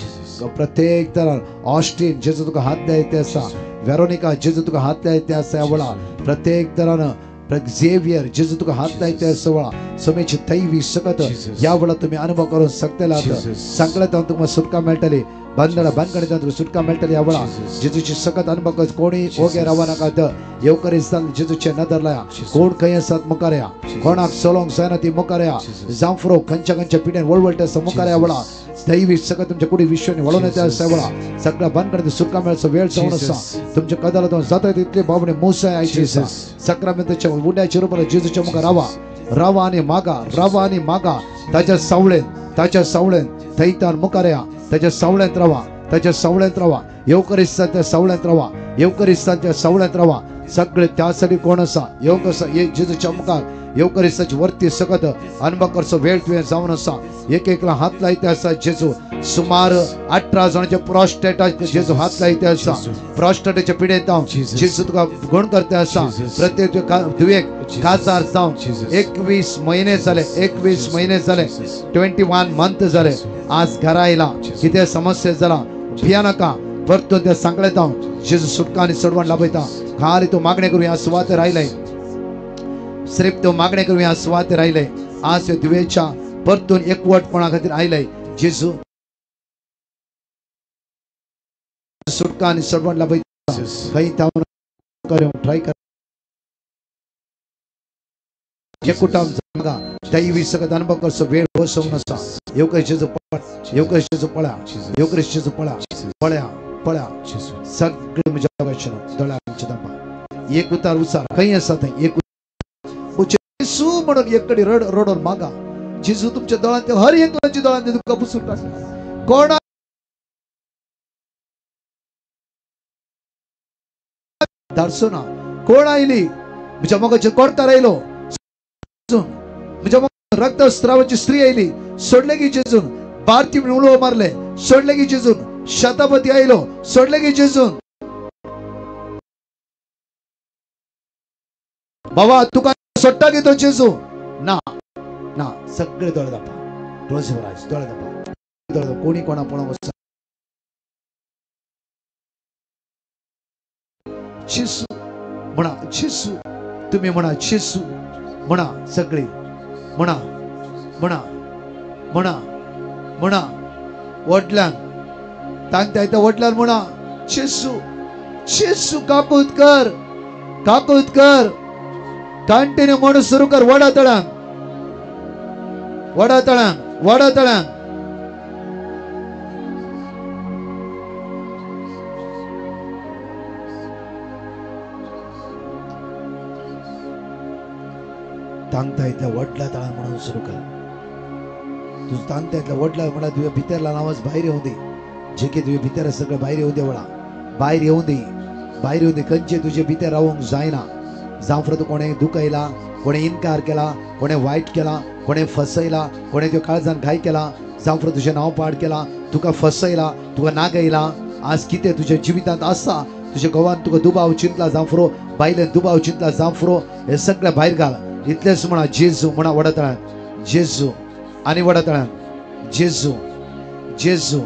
प्रत्येक तरान ऑस्टीन जेजू तुका हात लायते आसा. वेरोनिका जेजू तुका हात लायते आसा. ह्या वेळा प्रत्येक तरान झेवियर जेजू तुका हात लायते आसा. वेळा समेची दैवी सकत ह्या वेळा तुमी अनुभव करूंक शकतले. सगळ्या तुमकां सुटका मेळटली. बंधना बांदकाणी तुका सुटका मेळटली. ह्या वेळा जेजूची सकत अनुभव कर. कोणी ओगे रावा नाकात. येवकारिस्तान जेजूचे नदर लाया. कोण खंय आसात मुखार या. कोणाक चलोवंक जायना ती मुखार या. जांफरो खंयच्या खंयच्या पिड्यान वळवळटे आसा मुखार या. वेळा दैवी सकत तुमच्या कुडी विश्वानी वळोवन येता आसा. वेळा सगळ्या बांदकाणी सुटका मेळचो वेळ जावन आसा. तुमच्या कदला जाता तितले बाबणे मुसाय आयची आसा. सक्रामेंताच्या उंड्याच्या रुपान जेजूच्या मुखार रावा, रावा आनी मागा, रावा आनी मागा. ताच्या सावळेन, ताच्या सावळेन थंयतान मुखार या. ताच्या सावळ्यांत रावा, ताच्या सावळ्यांत रावा. येवकारिस्तान त्या सावळ्यांत रावा, येवकारिस्तान त्या सावळ्यांत रावा. सगळे त्यासाठी कोण आसा येवंक आसा जेजूच्या मुखार येवकारिस्ताची वरती सकत अनुभव करचो वेळ तुवें जावन आसा. एक एकला हात लायते आसा जेजू. सुमार 18 जाणांच्या प्रोस्टेटाक जेजू हात लायते आसा. प्रोस्टेटाच्या पिडेंत जेजू तुका गुण करते आसा. प्रत्येक दुयेक काजार जावन 21 महिने जाले, 21 महिने जाले, 21 मंथ जाले. आज घरा आयला, कितें समस्या जाला भिया नाका. परतून त्या सांगले हांव जेजू सुटका आनी सोडवण लाभयता. खाली तूं मागणें करूं ह्या सुवातेर आयले. सिर्फ तूं मागणें करूं ह्या सुवातेर आयले. आज ह्या दुयेच्या परतून एकवटपणा खातीर आयले. जेजू सुटका आनी सोडवण लाभयता. खंय तावन ट्राय कर. एकूटाम जागा दैवी सकत अनुभव करचो वेळ बसोवन आसा. येवकारिस्ताचो पळा, येवकारिस्ताचो पळा, येवकारिस्ताचो पळा, पळया पळया. सगळे म्हज्या दोळ्यांचे दापा. एक उतार उचार खंय आसा थंय एक जेजू म्हणून एक कडेन रड रडोन मागा. जेजू तुमच्या दोळ्यांत, हर एकल्याच्या दोळ्यांत तुका पुसून काडटा. कोणा धाडसो ना. कोण आयली म्हज्या मोगाचेर कोणकार आयलो. म्हज्या रक्तस्रावाची स्त्री आयली, सोडले की जेजून. भारती म्हणून उलो मारले, सोडले की जेजून. शतापती आयलो, सोडले की जेजून. बाबा तुका सोडटा की तो जेजू ना ना. सगळे दोळे दापा. Close your eyes. दोळे दापा, दोळे दापा. कोणी कोणा पळोवंक वचना. जेजू म्हणा, जेजू तुम्ही म्हणा, जेजू म्हणा. सगळी म्हणा म्हणा म्हणा म्हणा. वडल्यान तांगता येता वडल्यान म्हणा जेजू जेजू. काकूत कर, काकूत कर. कंटिन्यू म्हणून सुरू कर. वडा तळ्यांक, वडा तळ्यांक, वडा तळ्यांक. तांगता इतल्या वडल्या तळान म्हणून सुरू कर. तुझं तांगता इतल्या वडल्या म्हणा. तुझ्या भितरला आवाज भायर येऊ दे. जे की तुझ्या भितर सगळं भायर येऊ दे. वळा भायर येऊ दे, भायर येऊ दे. खंयचे तुझे भितर रावंक जायना. जावं तूं कोणें दुखयला, कोणें इनकार केला, कोणें वायट केला, कोणें फसयला, कोणें तुज्या काळजान घाय केला, जावं तुजें नांव पाड केला, तुका फसयला, तुका नागयला. आज कितें तुज्या जिवितांत आसा, तुज्या घोवान तुका दुबाव चिंतला जावं, बायलेन दुबाव चिंतला जावं, हे सगळें भायर घाल. इतलेंच म्हणा जेजू म्हणा. वडतळ्यान जेजू आनी वडतळ्यान जेजू, जेजू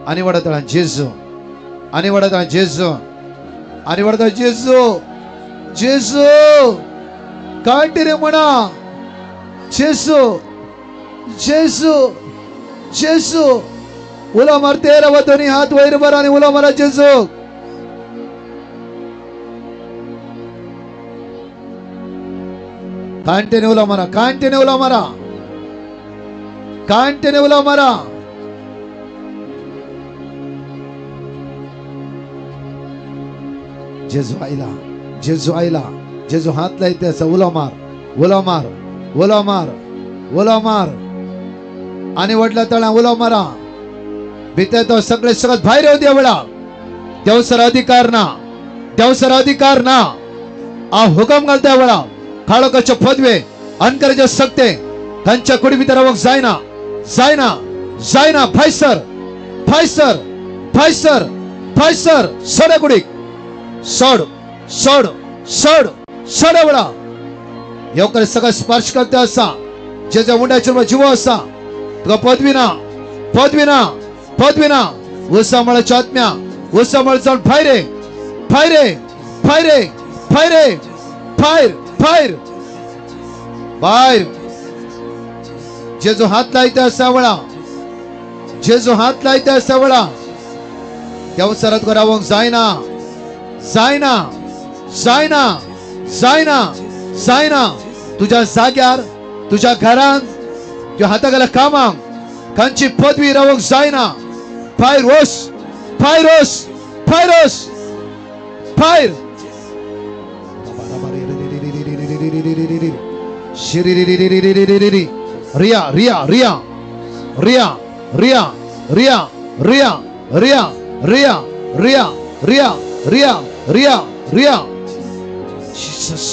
आनी वडतळ्यान जेजू आनी वडतळ्यान जेजू आनी वडतळ्यान जेजू जेजू. कंटिन्यू म्हणा जेजू जेजू जेजू. उलो मारते रवा, दोन्ही हात वयर बर आनी उलो मारा जेजू. कंटिन्यू उलो मारा, कंटिन्यू उलो मारा, कंटिन्यू उलो मारा. जेजू आयला, जेजू आयला. जेजू हात लायते आसा. उलो मार, उलो मार, उलो मार, उलो मार आनी व्हडल्या तळ्या उलो मारा. भितर तो सगळे सगळं भायर येऊ द्या वेळा. देवसर अधिकार ना, देवसर अधिकार ना. आ हुकम घालता वेळा काळोखाचे पदवे अनकराचे सक्ते तांच्या कुडी भितर रावंक जायना, जायना, जायना. भायसर, भायसर, भायसर, भायसर. सोड कुडीक, सोड, सोड, सोड, सोड वेळा. येवकर सगळं स्पर्श करते आसा. जेच्या उंडाचेर जिवो आसा तुका पदवी ना, पदवी ना, पदवी ना. उसामळाच्या आत्म्या उसामळ जावन भायरे, भायरे, भायरे, भायरे, भायर, भायर, भायर. जेजो हात लायता आसा वेळा, जेजो हात लायता आसा वेळा देवसरात तुका रावंक जायना, जायना, जायना, जायना, जायना. तुज्या जाग्यार, तुज्या घरान, तुज्या हाता गेल्या कामांक तांची पदवी रावंक जायना. भायर वस, भायर वस, भायर वस, भायर. रिया, रिया, रिया, रिया, रिया, रिया, रिया, रिया, रिया, रिया, रिया, रिया, रिया, रिया. जीसस.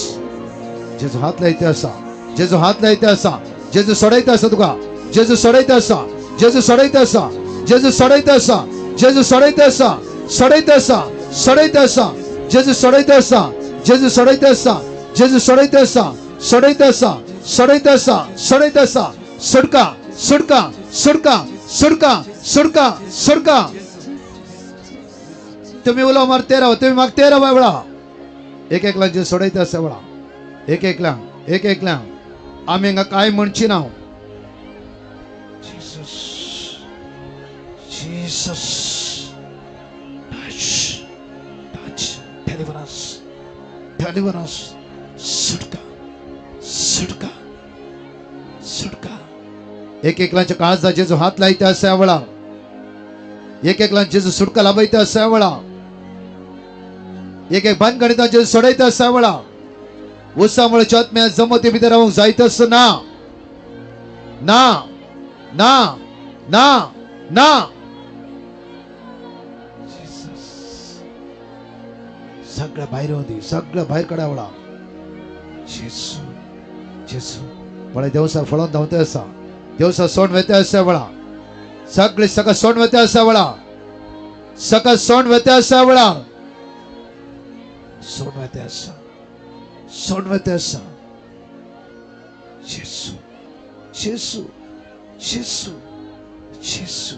जेजू हात लायते आसा, जेजू हात लायते आसा, जेजू सोडयता आसा तुका, जेजू सोडयता आसा, जेजू सोडयता आसा, जेजू सोडयता आसा, जेजू सोडयता आसा, सोडयता आसा, सोडयता आसा, जेजू सोडयता आसा, जेजू सोडयता आसा, जेजू सोडयता आसा, सोडयता आसा, सोडयता आसा, सोडयता आसा. सुटका, सुटका, सुटका, सुटका, सुटका, सुटका. तुम्ही उलो मारते राव, तुम्ही मागते राव वेळा. एक एकला जे सोडयता आसा वेळा, एक एकला, एक एकला. आमी हांगा काय म्हणची ना. Jesus, Jesus. Touch, touch. Deliverance, deliverance. सुटका, सुटका, सुटका. एक एकलांच्या काळजा जेजू हात लायता आसा वेळा, एक एकलांचे जेजू सुटका लाभयता आसा वेळा, एक एक भानगडिता जेजू सोडयता आसा वेळा. उसामुळे आत्म्या जमती भितर रावंक जायतच ना, ना, ना, ना, ना. सगळं भायर होती, सगळं भायर काडा वेळा. जेसू, जेसू. पळय देवसा फळोन धांवते आसा, देवसा सोंड वेते आसा वेळा. सगळे सगळं सोंड वेते आसा वेळा, सगळं सोंड वेते आसा वेळा, सोंड वेते आसा, सोंड वेते आसा. जेसू, जेसू, जेसू, जेसू,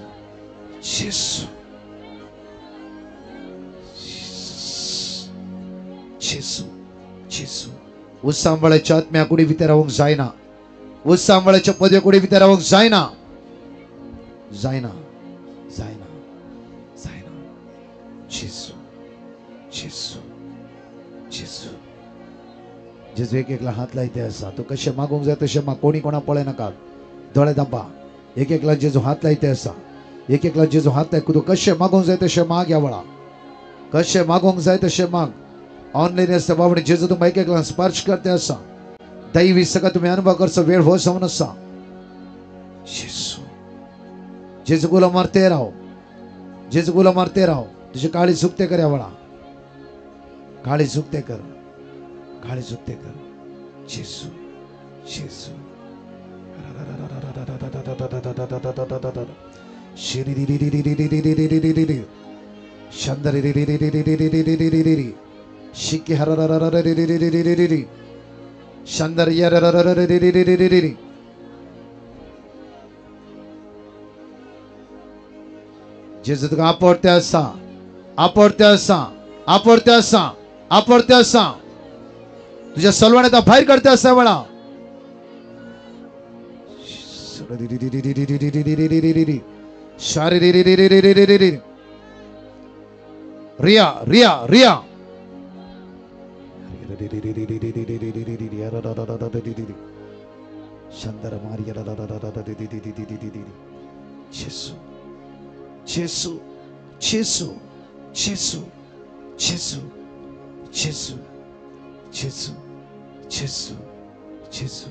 जेसू, जेसू, जेसू. उसांबळाच्या आत्म्या कुडी भितर रावंक जायना, उसांबळाच्या पदवे कुडी भितर रावंक जायना, जायना, जायना, जायना. जेसू, जेसू, जेसू. जेजू एक एकला हात लायते आसा. तूं कशें मागूंक जाय तशें माग, कोणी कोणा पळय नाका. दोळे दाबा. एक एकला जेजू हात लायते आसा, एक एकला जेजू हात लाय. तूं कशें मागूंक जाय तशें माग. ह्या वेळा कशें मागूंक जाय तशें माग. ऑनलायन आसता बाबडी जेजू तुमकां एक एकला स्पर्श करते आसा. दैवी सगळं तुमी अनुभव करचो वेळ हो जावन आसा. जेजू, जेजू गुलो मारते राव, जेजू गुलो मारते राव. तुझे काळी चुकते कर ह्या वेळा, काळी चुकते कर, काळी चुकते कर. जेजू, जेजू. शिकी हर शंदर. जेजू तुका आपडते आसा, आपडते आसा, आपडते आसा, आपडते आसा. तुझ्या सलवण्याचा भायर करते आसा वेळा. रिया, रिया, रिया. जेसू, जेसू, जेसू, जेसू, जेसू, जेसू, जेसू, जेसू, जेसू,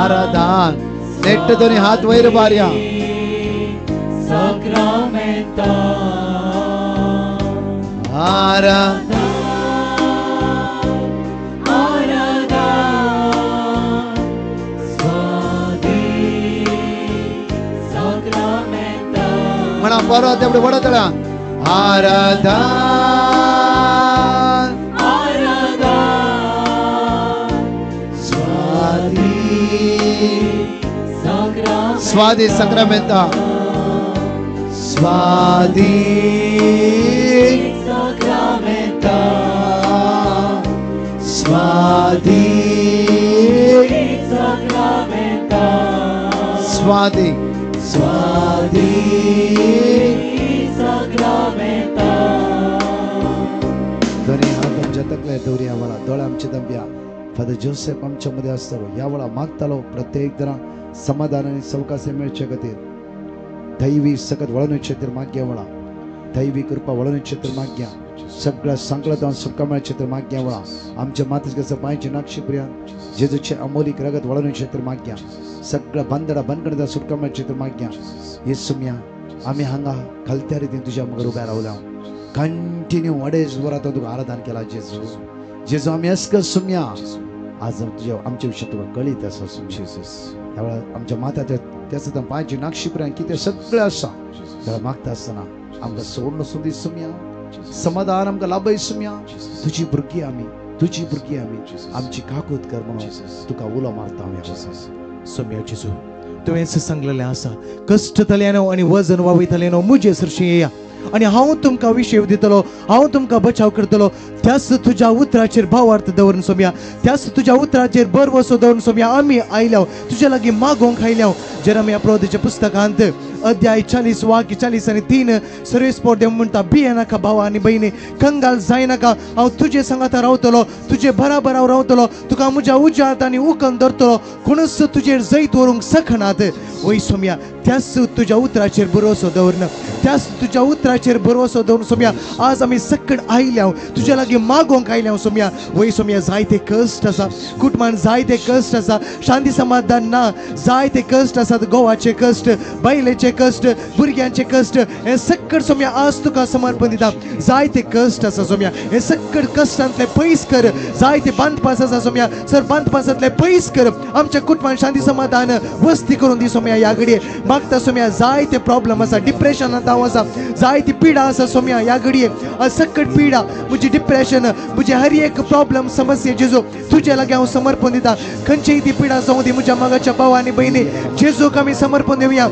आराधन नेट दोनी हात वयर बारया साक्रामेंता आराधन आराधन स्वादी साक्रामेंता म्हणा परत एवढे वडतळा आराधन आराधन स्वादी स्वादी साक्रामेंता स्वादी साक्रामेंता स्वादी साक्रामेंता स्वादी स्वादी साक्रामेंता दोन्ही हात आमच्या तकले दवरया वेळा दोळे आमचे दंब्या फादर जोसेफ आमच्या मध्ये आसतलो ह्या वेळा मागतालो प्रत्येक जणां समाधान आनी सवकासे मेळचे खातीर दैवी सकत वळून क्षेत्र माग्या वेळा दैवी कृपा वळून क्षेत्र माग्या सगळ्या संकलतान सुटका मेळचे तर माग्या वेळा आमच्या मातृ पांयचे नाक्षी प्रिया जेजूचे अमोलिक रगत वळून क्षेत्र माग्या सगळ्या बंदडा बनगणदा सुटका मेळचे तर माग्या येसुम्या आमी हांगा खालत्या रितीन तुज्या मुखार उब्या रावल्या कंटिन्यू अडेज वरां तुका आराधन केला जेजू जेजू आमी एसक सुम्या आज तुझ्या आमच्या विषयात तुका कळीत आसा सुम्या ह्या वेळार आमच्या मात्या त्याच पांयची नाक्षी प्रिया कितें सगळें आसा त्याला मागता आसतना आमकां सोडून सुदी सुम्या समाधान आमकां लाभय सुम्या तुजी भुरगीं आमी तुजी भुरगीं आमी आमची काकूत कर म्हणून तुका उलो मारता हांव ह्या वेळार. सोम्या जेजू तुवें सांगलेलें आसा कश्ट जाल्यानो आनी वजन वावयताल्यानो म्हजे सरशी येया आनी हांव तुमकां विशेव दितलो हांव तुमकां बचाव करतलो त्याच तुज्या उतराचेर भावार्थ दवरून सोम्या त्याच तुज्या उतराचेर भरवसो दवरून सोम्या आमी आयल्या तुज्या लागीं मागोवंक आयल्या जेरमिया प्रवादाच्या पुस्तकांत अध्याय 40 वाक्य 40 आनी 3 सर्वेस्पोर देव म्हणटा भिये नाका भावा आनी भयणी कंगाल जायनाका हांव तुजे सांगाता रावतलो तुजे बराबर हांव रावतलो तुका म्हज्या उज्या हातांनी उकन धरतलो कोणूच तुजेर जैत व्हरूंक शकनात वय सोम्या त्याच तुज्या उतराचेर भरवसो दवरन त्याच तुज्या उतराचेर भरवसो दवरून सोम्या आज आमी सकट आयल्या तुज्या लागीं मागोवंक आयल्या सोम्या वय सोम्या जायते कश्ट आसा कुटुंबान जायते कश्ट आसा शांती समाधान ना जायते कश्ट आसात गोवाचे कश्ट बायलेचे कश्ट भुरग्यांचे कश्ट हे सकट सोम्या आज तुका समर्पण दिता जायते कश्ट आसा सोम्या हे सकट कश्टांतले पयस कर जायते बांदपास आसा सोम्या सर बांदपासांतले पयस कर आमच्या कुटुंबान शांती समाधान वस्ती करून दी सोम्या ह्या घडये मागता सोम्या जायते प्रॉब्लम आसा डिप्रेशनांत हांव आसा जायती पिडा आसा सोम्या ह्या घडये सकट पिडा म्हजी डिप्रेशन म्हजे हर एक प्रॉब्लम समस्या जेजू तुज्या लागीं हांव समर्पण दिता खंयचीय ती पिडा जावं दी म्हज्या मागाच्या भाव आनी भयणी जेजूक आमी समर्पण दिवया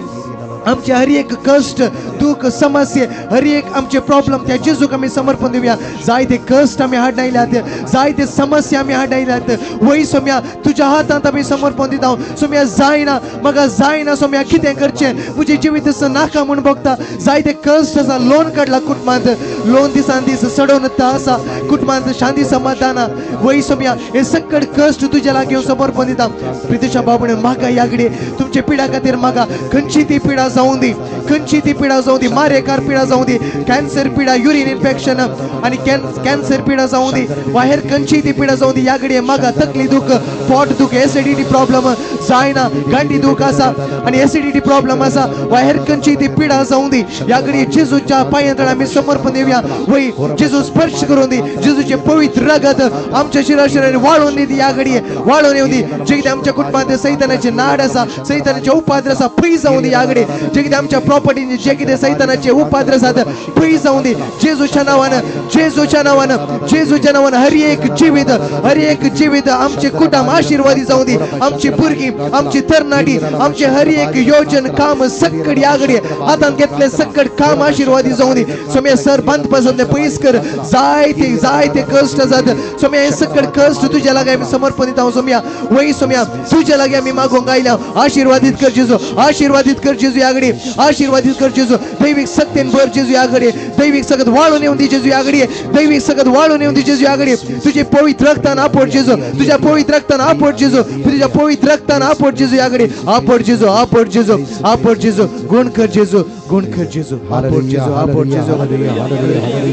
आमचे हर एक कश्ट दुःख समस्या हर एक आमचे प्रॉब्लम त्या जेजूक आमी समर्पण दिवया जायते कश्ट आमी हाडयल्यात जायते समस्या आमी हाडयल्यात वय सोम्या तुज्या हातांत आमी समर्पण दिता सोम्या जायना म्हाका जायना सोम्या कितें करचें म्हजें जिवीत नाका म्हूण भोगता जायते कश्ट आसा लोन काडला कुटुंबांत लोन दिसान दीस चडोवन आसा कुटुंबांत शांती समाधान वय सोम्या हे सकट कश्ट तुज्या लागीं हांव समर्पण दिता प्रितीशा बाबू म्हाका ह्या घडये तुमच्या पिडा खातीर म्हाका खंयची ती पिडा जावं दी खंयची ती पिडा जावं दी मारेकार पिडा जावं दी कॅन्सर पिडा युरीन इन्फेक्शन आनी कॅन्सर पिडा जावं दी वा हेर खंयची ती पिडा जावं दी ह्या घडये म्हाका तकली दूख पोट दूख एसिडिटी प्रॉब्लम जायना गांडी दूख आसा आनी एसिडिटी प्रॉब्लम आसा वा हेर खंयची ती पिडा जावं दी ह्या घडये जेजूच्या पांयांतळ आमी समर्पण दिवया वय जेजू स्पर्श करून दी जेजूचे पवित्र रगत आमच्या शिराशिरांनी वाळून दी ह्या घडये वाळून येवं दी जे कितें आमच्या कुटुंबांत सैतानाचे नाड आसा सैतानाचे उपाद्र आसा पयस जावं दी ह्या घडये जे कितें आमच्या प्रॉपर्टीचे जे कितें सैतानाचे उपाद्र आसात पयस जावं दी जेजूच्या नांवान जेजूच्या नांवान जेजूच्या नांवान हर एक जिवीत हर एक जिवीत आमचे कुटुंब आशीर्वादी जावं दी आमची भुरगीं आमची तरणाटी आमचे हर एक योजन काम सक्कड ह्या घडये हातांत घेतले सक्कड काम आशीर्वादी जावं दी सोम्या सर बांदपासांतले पयस कर जायते जायते कश्ट आसात सोम्या हे सक्कड कश्ट तुज्या लागीं आमी समर्पण दिता सोम्या वय सोम्या तुज्या लागीं आमी मागोवंक आयल्या आशीर्वादीत कर जेजू आशीर्वादीत कर जेजू ह्या घडये आशीर्वादीत कर जेजू दैवीक सक्तेन भर जेजू ह्या घडये दैवीक सकत वाळून येवं दी जेजू ह्या घडये दैवीक सकत वाळून येवं दी जेजू ह्या घडये तुझे पवित्र रक्तान आपट जेजू तुझ्या पवित्र रक्तान आपट जेजू तुझ्या पवित्र रक्तान आपट जेजू ह्या घडये आपट जेजू आपट जेजू आपट जेजू गुण कर जेजू गुण कर जेजू, आपोट जेजू, आपोट जेजू.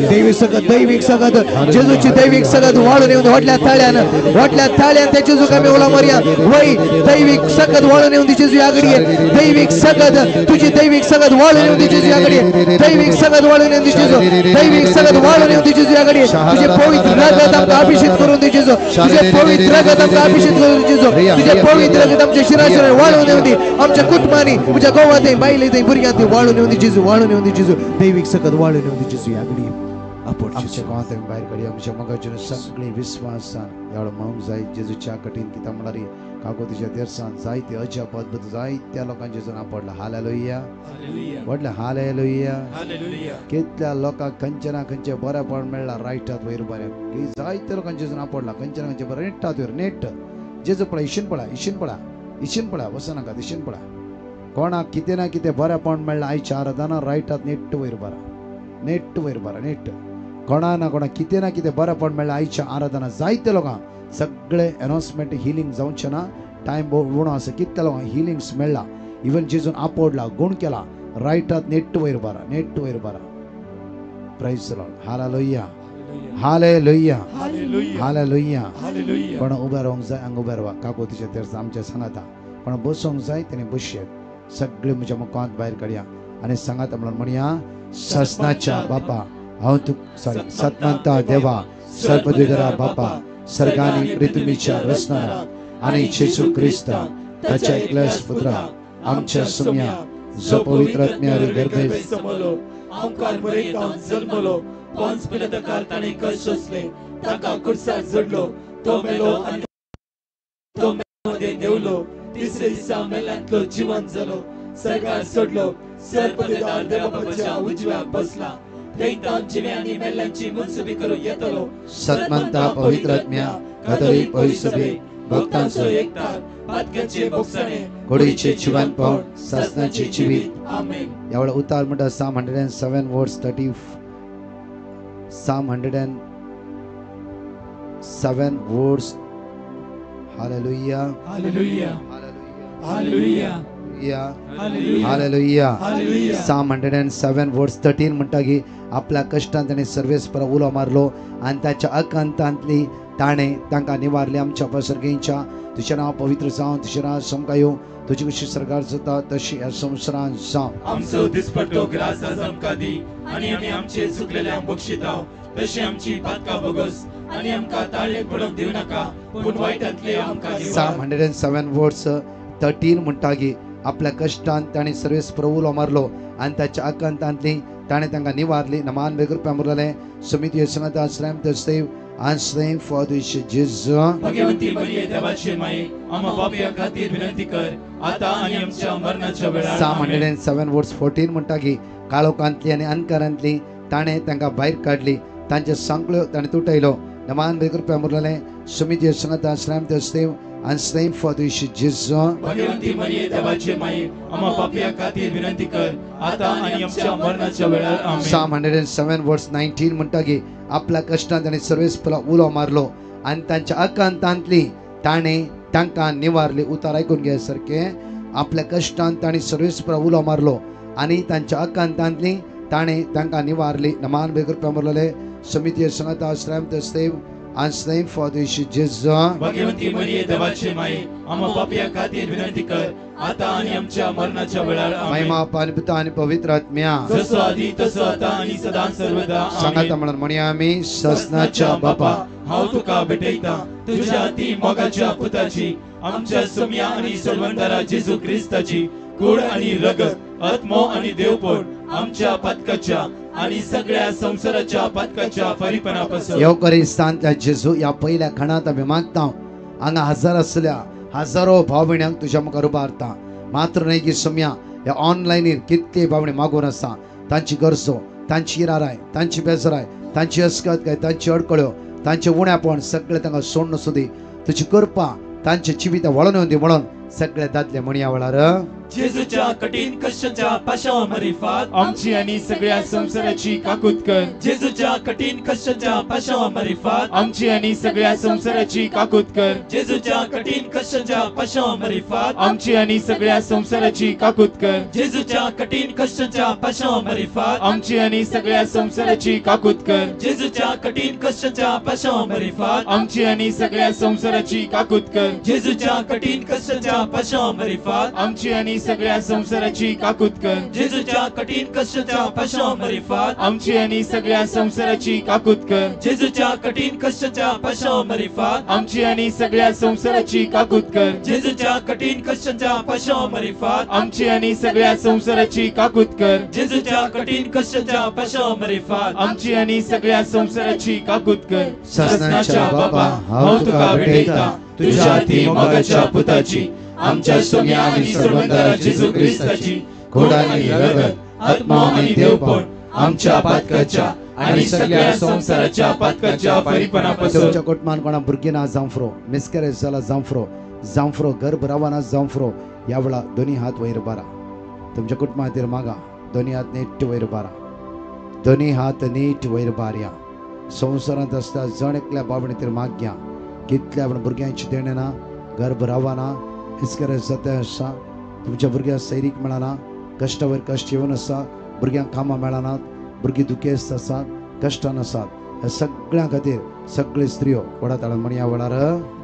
दैवीक सगत, दैवीक सगत, जेजूची दैवीक सगत वाळून येऊन व्हडल्या थाळ्यान, व्हडल्या थाळ्यान त्या जेजू आमी उलो मारया. वय दैवीक सगत वाळून येऊन दी जेजू ह्या घडये. दैवीक सगत, तुझी दैवीक सगत वाळून येऊन दी जेजू ह्या घडये. दैवीक सगत वाळून येऊन दी जेजू, दैवीक सगत वाळून येऊन दी जेजू ह्या घडये. तुझे पवित्र रगत आमकां अभिषेक करून दी जेजू, तुझे पवित्र रगत आमकां अभिषेक करून दी जेजू. तुझे पवित्र रगत आमच्या शिराशिरान वाळून येऊन दी, आमच्या कुटुंबांनी, म्हज्या गोवा थंय, बायले थंय, भुरग्यां थंय वाळून येऊन दी जेजू, वाळून येऊन दी जेजू. दैवीक सगत वाळून येऊन दी जेजू ह्या घडये. आमच्या गांवांत आमी भायर काडया. आमच्या मोगाचेर सगळी विस्वासान ह्या वेळार म्हणूंक जाय जेजूच्या कठीण कित्याक म्हणल्यार कागोतीच्या देरसान जायते अजाप अद्भुत जायत्या लोकांक जेजून आपडला. हालेलुया, व्हडलें हालेलुया. कितल्या लोकांक खंयचे ना खंयचे बरेपण मेळ्ळा. रायट हात वयर बरें की जायत्या लोकांक जेजून आपडला. खंयचे ना खंयचे बरें नेट हात वयर नेट जेजू पळय, इशीन पळय, इशीन पळय, इशीन पळय, वचनाकात, इशीन पळय. कोणाक कितें ना कितें बरेपण मेळ्ळा आयच्या आराधना रायट हात नेट वयर बरा, नेट वयर बरा, नेट. कोणा ना कोणा कितें ना कितें बरेपण मेळ्ळा आयच्या आराधना जायते लोकांक. सगळे अनाउन्समेंट हिलींग जावचें ना, टायम उणो आसा. कितल्या लोकांक हिलिंग्स मेळ्ळा, इवन जेजून आपडला, गुण केला. रायट हात नेट वयर बरा, नेट वयर बरा. Praise the Lord. Hallelujah, hallelujah, hallelujah. कोणा उबे रावंक जाय हांगा उबे रावा. काकोतीच्या तेर्स आमच्या सांगाता. कोणा बसूंक जाय तेणें बसयेत. सगळे म्हज्या मुखांत भायर काडया आनी सांगाता म्हणून म्हणया, ससनाच्या बापा हांव तूं, सॉरी, सतमंता देवा, सर्पद्विधरा बापा, सर्गानी पृथ्वीच्या रचणारा आनी जेजू क्रिस्ता ताच्या एकल्याच पुत्रा आमच्या सुम्या, जो पवित्र आत्म्यारी गर्भे समलो, आमकार मरेतावन जल्मलो, पोन्स पिलाताकार ताणें कश्ट सोंसले, ताका कुर्सार जोडलो, तो मेलो आनी तो मदें देंवलो, तिसरे दिसा मेल्यांतलो जिवन जालो, सर्गार सोडलो, सर्पदेदार देवाच्या उजव्या बसला, थंय जिवे आनी मेल्ल्यांची मनसुबी करून येतलो. सतमंता पवित्र आत्म्या कातोलीक पवित्र सभे भक्तांचो एकतार, पातक्याचे भोगसणे, कुडीचे जिवनपण, सासनाचे जिवीत. आमेन. ह्या वेळार उतार म्हणटा Psalm 107 words 30, Psalm 107 words. Hallelujah, hallelujah, hallelujah, hallelujah. Psalm 107 words 13 म्हणटा की आपल्या कश्टान ताणें सर्वेस्पर उलो मारलो आनी ताच्या अकांतांतली ताणें तांकां निवारले. आमच्या पसरगेंच्या तुजें नांव पवित्र जावं, तुजें नांव समकां येवं, तुजी कशी सरकार जाता तशी ह्या संवसारांत जावं. आमचो दिसपट्टो ग्रास आज आमकां दी आनी आमी आमचे चुकलेल्यांक बक्षिताव तशी आमची पातकां भोगस आनी आमकां ताळयेक पडोवंक दिवं नाका, पूण वायटांतले आमकां निवार. Psalm 107 words 13 म्हणटा की आपल्या कश्टान ताणें सर्वेस्पर उलो मारलो आनी ताच्या आकांतांतली ताणें तांकां निवारली. नमान बेगर पामुरलें सुमित येसनाथ श्रम तस्तेव आश्रय फॉर जेजू. भगवंती मरिये देवाचे माये, आम्हा पापया खातीर विनंती कर आता आनी आमच्या मरणाच्या वेळार. Psalm 107 words 14 म्हणटा की काळोखांतली आनी अंधकारांतली ताणें तांकां भायर काडली, तांचे सांकळ्यो ताणें तुटयलो. नमान बेगर पामुरलें सुमित येसनाथ श्रम तस्तेव आश्रय फॉर जेजू. भगवंती मरिये देवाचे माये, आम्हा पापया खातीर विनंती कर आता आनी आमच्या मरणाच्या वेळार. आमेन. Psalm 107 words 19 म्हणटा की आपल्या कश्टान ताणें सर्वेस्परा उलो मारलो आनी तांच्या आकांतांतली ताणें तांकां निवारली. उतार आयकून घे सारकें. आपल्या कश्टान ताणें सर्वेस्परा उलो मारलो आनी तांच्या आकांतांतली ताणें तांकां निवारली. नमान बेगर पामुरलें समिती संगता श्रम तस्तेव आश्रय फॉर जेजू. भगवंती मरिये देवाचे माये, आम्हा पापया खातीर विनंती कर आता आनी आमच्या मरणाच्या वेळार. महिमा पिता आनी पवित्र आत्म्या, जसो आदी तसो आता आनी सदा सर्वदा. सांगाता म्हणून म्हणया आमी, ससनाच्या बापा हांव तुका भेटयता तुझ्या अति मोगाच्या पुताची, आमच्या सुम्या आनी सोडवणदारा जेजू क्रिस्ताची कूड आनी रगत, आत्मो आनी देवपण आमच्या पातकाच्या आनी सगळ्या संवसाराच्या पातकाच्या फारीपणापासून. येवकरिस्तांतल्या जेजू ह्या पहिल्या खणांत आमी मागता. हांगा हजार आसल्या हजारो भाव भयण्यांक तुज्या मुखार उबारता. मात्र न्हय की सुम्या ह्या ऑनलायनीर कितले भावणी मागून आसा, तांची गरजो, तांची इराराय, तांची बेजराय, तांची अस्कत, तांची अडकळ्यो, तांचे उण्यापण सगळे तांकां सोडून सुदी. तुजी कृपा तांचे जिवित वळून येवन दी म्हणून सगळे दादले म्हणया वेळार. जेजूच्या कठीण कष्टाच्या पाशावा मारिफात आमची आणि सगळ्या संसाराची काकूत कर. जेजूच्या कठीण कष्टाच्या पाशावा मारिफात आमची आणि सगळ्या संसाराची काकूत कर. जेजूच्या कठीण कष्टाच्या पाशावा मारिफात आमची आणि सगळ्या संसाराची काकूत कर. जेजूच्या कठीण कष्टाच्या पाशावा मारिफात आमची आणि सगळ्या संसाराची काकूत कर. जेजूच्या कठीण कष्टाच्या पाशावा मारिफात आमची आणि सगळ्या संसाराची काकूत कर. जेजूच्या कठीण कष्टाच्या पाशावा मारिफात आमची आणि सगळ्या संसाराची काकूत कर. जेजूच्या कठीण कष्टाच्या पाशावा मारिफात आमची आणि सगळ्या संसाराची काकूत कर. जेजूच्या कठीण कष्टाच्या पाशावा मारिफात आमची आणि सगळ्या संसाराची काकूत कर. जेजूच्या कठीण कष्टाच्या पाशावा मारिफात आमची आणि सगळ्या संसाराची काकूत कर. जेजूच्या कठीण कष्टाच्या पाशावा मारिफात आमची आणि सगळ्या संसाराची काकूत कर. सासनाच्या बापा, हांव तुका भेटयता तुझ्या अति मोगाच्या पुताची, आमच्या सोम्या आणि सर्वंदारा जेजू क्रिस्ताची खोड आणि रगत, आत्मा आणि देवपण आमच्या पातकाच्या आणि सगळ्या संसाराच्या पातकाच्या परिपणापासून. तुमच्या कुटुंबान कोणा भुरगीं ना जांफ्रो, मिसकॅरेज जाला जांफ्रो, जांफ्रो गर्भ रावना जांफ्रो, ह्या वेळा दोन्ही हात वयर बारा. तुमच्या कुटुंबा खातीर मागा, दोन्ही हात नीट वयर बारा, दोन्ही हात नीट वयर बारया. संवसारांत आसता जण एकल्या बाबणीतर माग्या, कितल्या आपण भुरग्यांची देणें ना, गर्भ रावना, मिसकॅरेज जाता आसा, तुमच्या भुरग्यांक सैरीक मेळना, कश्टावयर कश्ट येवन आसा, भुरग्यांक कामां मेळनात, भुरगीं दुखेस्त आसात, कश्टान आसात. ह्या सगळ्यां खातीर सगळे स्त्रियो व्हडा ताळान म्हणया वेळार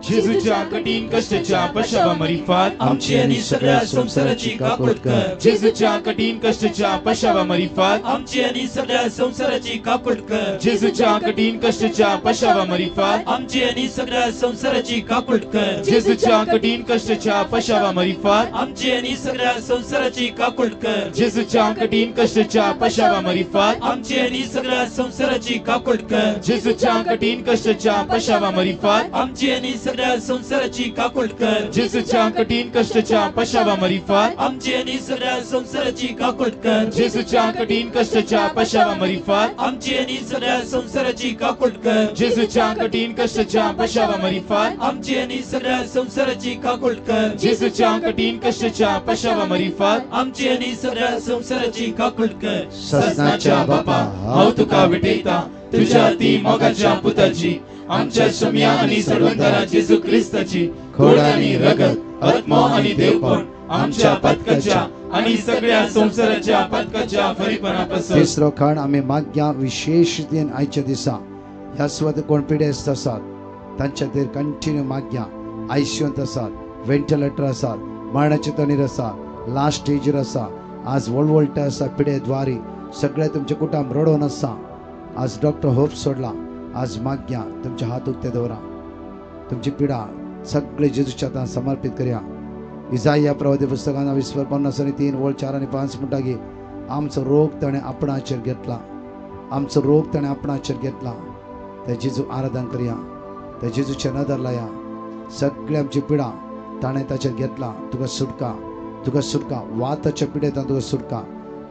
जेजूच्या कठीण कष्टाच्या पाशावा मारिफात आमची आणि सगळ्या संसाराची काकूत कर. जेजूच्या कठीण कष्टाच्या पाशावा मारिफात आमची आणि सगळ्या संसाराची काकूत कर. जेजूच्या कठीण कष्टाच्या पाशावा मारिफात आमची आणि सगळ्या संसाराची काकूत कर. जेजूच्या कठीण कष्टाच्या पाशावा मारिफात आमची आणि सगळ्या संसाराची काकूत कर. जेजूच्या कठीण कष्टाच्या पाशावा मारिफात आमची आणि सगळ्या संसाराची काकूत कर. जेजूच्या कठीण कष्टाच्या पाशावा मारिफात आमची आणि सगळ्या संसाराची काकूत कर. जेजूच्या कठीण कष्टाच्या पाशावा मारिफात आमची आणि सगळ्या संसाराची काकूत कर. जेजूच्या कठीण कष्टाच्या पाशावा मारिफात आमची आणि सगळ्या संसाराची काकूत कर. जेजूच्या कठीण कष्टाच्या पाशावा मारिफात आमची आणि सगळ्या संसाराची काकूत कर. जेजूच्या कठीण कष्टाच्या पाशावा मारिफात आमची आणि सगळ्या संसाराची काकूत कर. सजनाच्या बापा, हांव तुका भेटयता तुझ्या अति मोगाच्या पुताची, आमच्या सोम्या आणि सर्वंदारा जेजू क्रिस्ताची खोड आणि रगत, आत्मा आणि देवपण आमच्या पातकाच्या आणि सगळ्या संसाराच्या पातकाच्या फरीपणापासून. तिसरो खण आमी माग्या विशेष दिन आयच्या दिसा ह्या सुवातेर कोण पिडेस्त आसात तांच्या खातीर कंटिन्यू माग्या. आयसीयूंत आसात, व्हेंटिलेटर आसात, मरणाचे तणीर आसा, लास्ट स्टेजीर आसा, आज वळवळटा आसा पिडे द्वारी, सगळे तुमचे कुटुंब रडोवन आसा. आज डॉक्टर होप सोडला, आज माग्या तुमचे हात उक्ते दवरा, तुमची पिडा सगळे जेजूच्या हातान समर्पित करया. इजाया प्रवादी पुस्तकान 20 53 ओळ 4 आणि 5 म्हणटा की आमचो रोग ताणें आपणाचेर घेतला, आमचो रोग ताणें आपणाचेर घेतला. त्या जेजू आराधन करया, त्या जेजूचे नदर लाया, सगळे आमची पिडा ताणें ताचेर घेतला. तुका सुटका, तुका सुटका, वाताच्या पिडेंत तुका सुटका,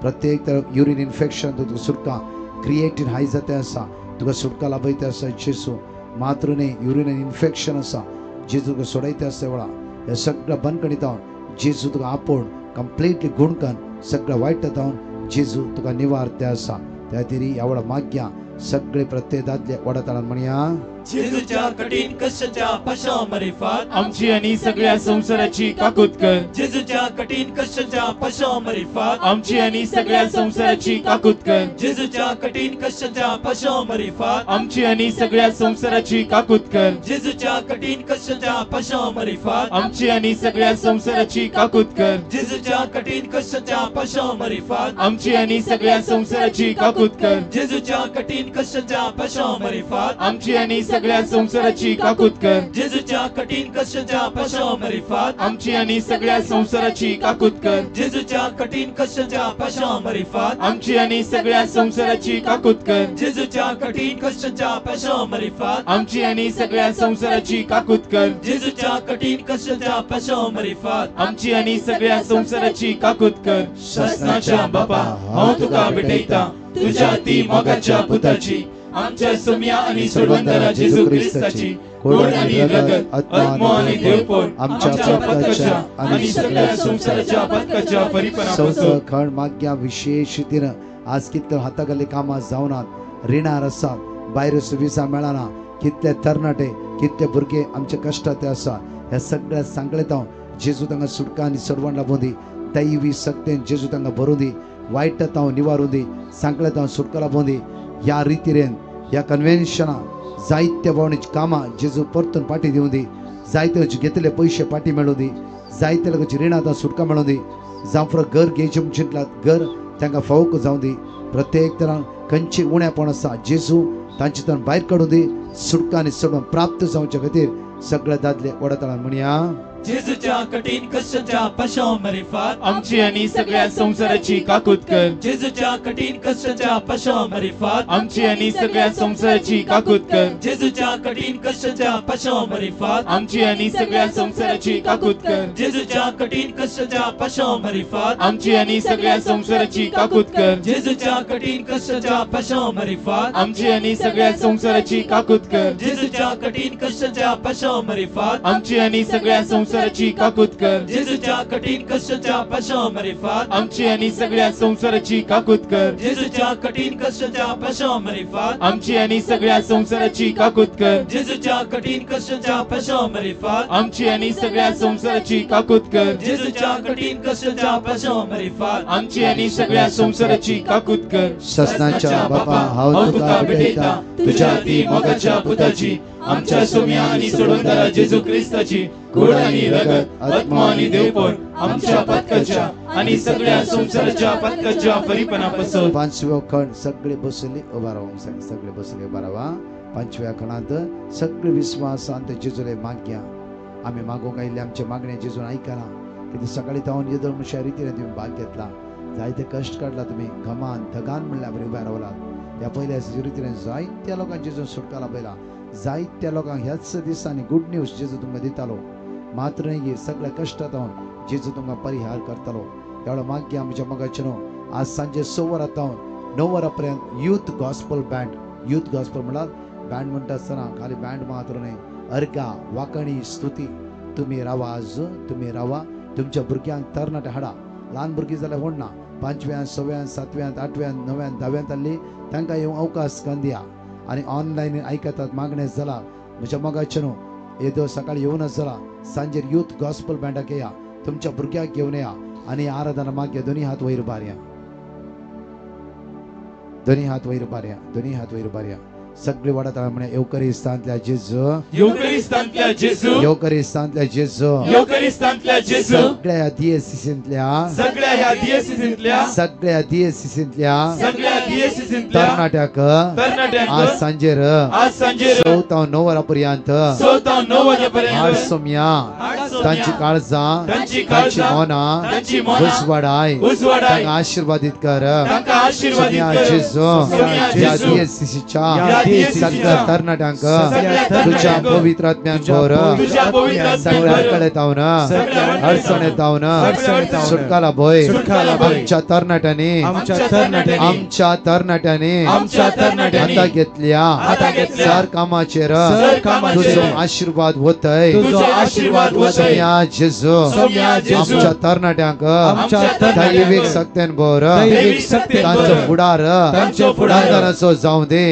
प्रत्येक तर युरीन इन्फेक्शन तुका सुटका, क्रिएटीन हाय जाते आसा तुका सुटका लाभयते आसा जेजू. मात्र न्ही युरीन इन्फेक्शन आसा जेजू तुका सोडयते आसा वेळा. हे सगळं बंदखणीत जेजू तुका आपोवन कंप्लिटली गुणकन सगळं वायट जावन जेजू तुका निवारते आसा. त्या खातीर ह्या वेळा माग्या सगळे प्रत्येक दादले व्हडा ताळान म्हणया जेजूच्या कठीण कष्टाच्या पाशावा मारिफात आमची आणि सगळ्या संसाराची काकूत कर. जेजूच्या कठीण कष्टाच्या पाशावा मारिफात आमची आणि सगळ्या संसाराची काकूत कर. जेजूच्या कठीण कष्टाच्या पाशावा मारिफात आमची आणि सगळ्या संसाराची काकूत कर. जेजूच्या कठीण कष्टाच्या पाशावा मारिफात आमची आणि सगळ्या संसाराची काकूत कर. जेजूच्या कठीण कष्टाच्या पाशावा मारिफात आमची आणि सगळ्या संसाराची काकूत कर. जेजूच्या कठीण कष्टाच्या पाशावा मारिफात आमची आणि सगळ्या संसाराची काकूत कर. जेजूच्या कठीण कष्टाच्या पाशावा मारिफात आमची आणि सगळ्या संसाराची काकूत कर. जेजूच्या कठीण कष्टाच्या पाशावा मारिफात आमची आणि सगळ्या संसाराची काकूत कर. जेजूच्या कठीण कष्टाच्या पाशावा मारिफात आमची आणि सगळ्या संसाराची काकूत कर. जेजूच्या कठीण कष्टाच्या पाशावा मारिफात आमची आणि सगळ्या संसाराची काकूत कर. सासनाच्या बापा, हांव तुका भेटयता तुझ्या अति मोगाच्या पुताची, आमच्या सोम्या आनी सोडवंतारा जेजू क्रिस्ताची गोड आनी रगत आत्मो आनी देवपण आमच्या पातकाच्या आनी सगळ्या संवसाराच्या पातकाच्या परिपणापासून. खण माग्या विशेष रितीन आज कितले हाताखाली कामां जावनात, रिणार आसात, भायर सुविधा मेळना, कितले तरणाटे कितले भुरगे आमचे कश्टात आसा. ह्या सगळ्या सांगलेत हांव जेजू तांकां सुटका आनी सोडवण लाबूं दी, दैवी शक्तेन जेजू तांकां भरूं दी, वायट हांव निवारूं दी, सांगलेत हांव सुटका लाबूं दी. ह्या रितीरेन ह्या कन्व्हेन्शनाक जायते भोंवणी कामां जेजू परतून पाटी दिवं दी, जायते घेतले पयशे पाटी मेळूं दी, जायते लोकांची रिणां तांकां सुटका मेळूं दी, जावं घर घेवचें म्हूण चिंतलात घर तांकां फावक जावं दी. प्रत्येक तरान खंयची उणेपण आसा जेजू तांचे तण भायर काडूं दी, सुटका आनी सोडून प्राप्त जावचे खातीर सगळे दादले वडतळान म्हणया. जेजूच्या कठीण कष्टाच्या पाशाव मरिफात आमची आनी सगळ्या संवसाराची काकूत कर. जेजूच्या कठीण कष्टाच्या पाशाव मरिफात आमची आनी सगळ्या संवसाराची काकूत कर. जेजूच्या कठीण कष्टाच्या पाशाव मरिफात आमची आनी सगळ्या संवसाराची काकूत कर. जेजूच्या कठीण कष्टाच्या पाशाव मरिफात आमची आनी सगळ्या संवसाराची काकूत कर. जेजूच्या कठीण कष्टाच्या पाशाव मरिफात आमची आनी सगळ्या संवसाराची काकूत कर. जेजूच्या कठीण कष्टाच्या पाशाव मरिफात आमची आनी सगळ्या संवसाराची काकूत कर. जेजूच्या कठीण कष्टाच्या पाशाव मरिफात आमची आनी सगळ्या संवसाराची काकूत कर. जेजूच्या कठीण कष्टाच्या पाशाव मरिफात आमची आनी सगळ्या संवसाराची काकूत कर. जेजूच्या कठीण कष्टाच्या पाशाव मरिफात आमची आनी सगळ्या संवसाराची काकूत कर. जेजूच्या कठीण कष्टाच्या पाशाव मरिफात आमची आनी सगळ्या संवसाराची काकूत कर. ससनाच्या बापा हांव तुका भेटयता तुझ्या अति मोगाच्या पुताची आमच्या सोम्या आनी सोडवंतारा जेजू क्रिस्ताची गोड आनी रगत आत्मा आनी देवपण आमच्या पातकाच्या आनी सगळ्या संवसाराच्या पातकाच्या परिपणापासून. पांचव्या खण सगळे बसले उभा रावूंक सांग, सगळे बसले उभा रावा. पांचव्या खणांत सगळे विस्वासान जेजूले माग्या आमी मागूंक आयिल्ले आमचे मागणे जेजून आयकला. कितें सकाळी तावन येदोळ मनशा रितीन तुमी भाग घेतला, जायते कश्ट काडला तुमी, घमान थगान म्हणल्यार बरी उब्या रावलात. ह्या पयल्या रितीन जायत्या लोकांक जेजून सुटका लाभयला, जायत्या लोकांक ह्याच दिसांनी गुड न्यूज जेजू तुमकां दितालो. मात्र न्ही सगळ्या कश्टांत जेजू तुमकां परिहार करतालो. एवढो माग्या म्हज्या मोगाचें न्हू आज सांजे 6 वरां तावन 9 वरां पर्यंत youth gospel band, youth gospel म्हणल्यार बँड म्हणटा आसतना खाली बँड मात्र न्हय, अर्गा वाकणी स्तुती. तुमी रावा आज, तुमी रावा, तुमच्या भुरग्यांक तरणाटे हाडा. ल्हान भुरगीं जाल्यार व्हडना, 5व्यान 6व्यान 7व्यान 8व्यान 9व्यान 10व्यांत आसली तांकां येवंक अवकाश करून दिया. आनी ऑनलायन आयकतात मागणें जाला म्हज्या मोगाचें न्हू येदो सकाळी येवनच जाला सांजेर यूथ गॉस्पल बँडाक येया, तुमच्या भुरग्याक घेवन येया आनी आराधना मागया. दोनी हात वयर उबारया, दोनी हात वयर उबारया, दोनी हात वयर उबारया. सगळे वाडत म्हणे येवकरिस्तांतल्या जेजू, येवकरिस्तांतल्या जेजू, येवकरिस्तांतल्या जेजू, येवकरिस्तांतल्या जेजू, सगळ्या दियसींतल्या, सगळ्या ह्या दियसींतल्या, सगळ्या दियसींतल्या, सगळ्या दियसींतल्या तरणाट्याक, तरणाट्याक आज सांजेर, आज सांजेर 6 ते 9 वरां पर्यंत, 6 ते 9 वाजेपर्यंत आठ सोम्या तांची काळजां, तांची तांची मनां तांची मनां उजवाडाय, उजवाडाय, तांकां आशीर्वादीत कर. तांकां आशीर्वादीत कर. जेजू ह्या दियसीच्या सगळ्या तरणाट्यांक तुझ्या पवित्र आत्म्यान भर, सगळ्या अडकळे तावन, अडचणे तावन सुटका लाभय. आमच्या तरणाट्यांनी, आमच्या तरणाट्यांनी हाता घेतल्या सर कामाचेर तुझो आशीर्वाद होतय. जेजू आमच्या तरणाट्यांक दैवीक शक्तेन भर, तांचो फुडार नंदनाचो जावं दे.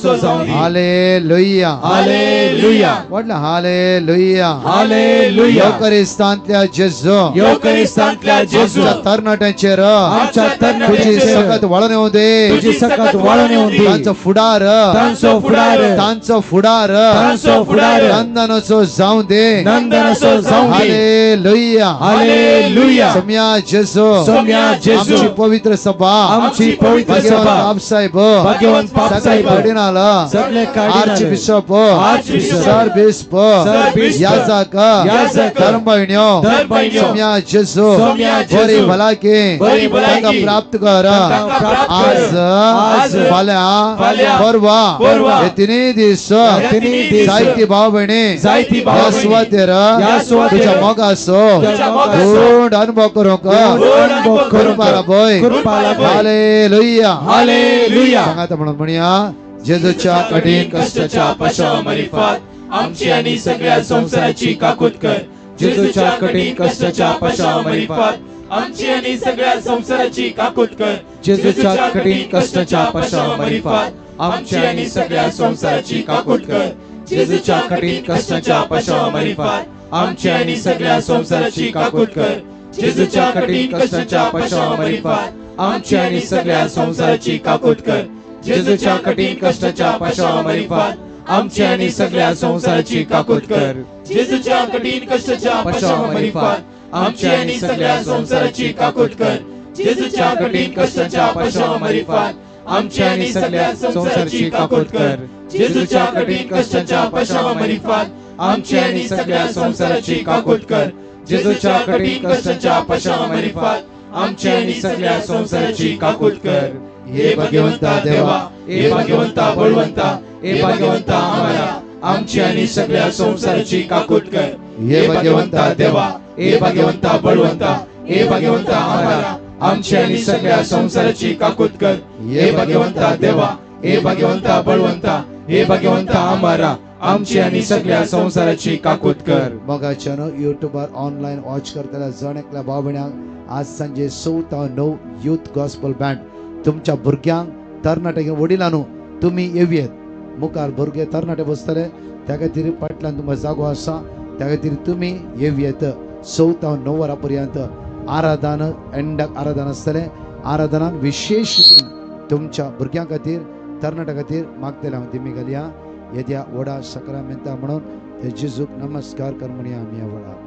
हालेलुया, हालेलुया, म्हटलं हालेलुया, हालेलुया. येवकरिस्तांतल्या जेजू, येवकरिस्तांतल्या जेजू, आमच्या तरणाट्यांचेर आमच्या तुझी सकत वळण येवं दे, तुझी सकत वळण येवं दे. तांचो फुडार, तांचो फुडार, तांचो फुडार, तांचो फुडार नंदनाचो जावं दे, नंदनाचो जावं दे. Hallelujah, hallelujah. सोम्या जेजू, सोम्या जेजू, आमची पवित्र सभा, आमची पवित्र सभा, बापसाहेब, भाग्यवंत बापसाहेब, कार्डिनल, सगळे आर्चबिशप, सर बिस्प, याजक, धर्मभयण्यो, सोम्या जेजू, बरी भलायकी तांकां प्राप्त कर. आज, फाल्यां, परवा, हे तिनूय दीस जायती भाव भयणी ह्या सुवातेर तुज्या मोगाचो गोड अनुभव करूंक कृपा लाभय. Hallelujah, hallelujah. सांगाता म्हणून म्हणया. जेजूच्या कठीण कष्टाच्या पाशावा मारिफात आमची आणि सगळ्या संसाराची काकूत कर. जेजूच्या कठीण कष्टाच्या पाशावा मारिफात आमची आणि सगळ्या संसाराची काकूत कर. जेजूच्या कठीण कष्टाच्या पाशावा मारिफात आमची आणि सगळ्या संसाराची काकूत कर. जेजूच्या कठीण कष्टाच्या पाशावा मारिफात आमची आणि सगळ्या संसाराची काकूत कर. जेजूच्या कठीण कष्टाच्या पाशावा मारिफात आमची आणि सगळ्या संसाराची काकूत कर. जेजूच्या कठीण कष्टाच्या पाशावा मारिफात आमची आणि सगळ्या संसाराची काकूत कर. जेजूच्या कठीण कष्टाच्या पाशावा मारिफात आमची आणि सगळ्या संसाराची काकूत कर. जेजूच्या कठीण कष्टाच्या पाशावा मारिफात आमची आणि सगळ्या संसाराची काकूत कर. जेजूच्या कठीण कष्टाच्या पाशावा मारिफात आमची आणि सगळ्या संसाराची काकूत कर. जेजूच्या कठीण कष्टाच्या पाशावा मारिफात आमची आणि सगळ्या संसाराची काकूत कर. हे भगवंता देवा, हे भगवंता बळवंता, हे भगवंता आम्हाला आमची आणि सगळ्या संसाराची काकूत कर. हे भगवंता देवा, हे भगवंता बळवंता, हे भगवंता आम्हाला आमची आणि सगळ्या संसाराची काकूत कर. हे भगवंता देवा, हे भगवंता बळवंता, हे भगवंता आम्हाला आमची आणि सगळ्या संसाराची काकूत कर. मोगाच्यानो, युट्यूबार ऑनलायन वॉच करतल्या जण एकल्या भाव भयणांक आज सांजे 6 ते 9 युथ गॉस्पल बँड तुमच्या भुरग्यांक तरणाटे वडिलांनो तुमी येवयेत. मुखार भुरगे तरणाटे बसतले, त्या खातीर फाटल्यान तुमकां जागो आसा, त्या खातीर तुमी येवयेत. 6 ते 9 वरां पर्यंत आराधन एंडाक आराधन आसतलें. आराधनान विशेश तुमच्या भुरग्यां खातीर तरणाट्या खातीर मागतले हांव दिमी घालया. येद्या व्हडा सक्रामेंता म्हणून ते जेजूक नमस्कार कर म्हणया आमी ह्या वेळार.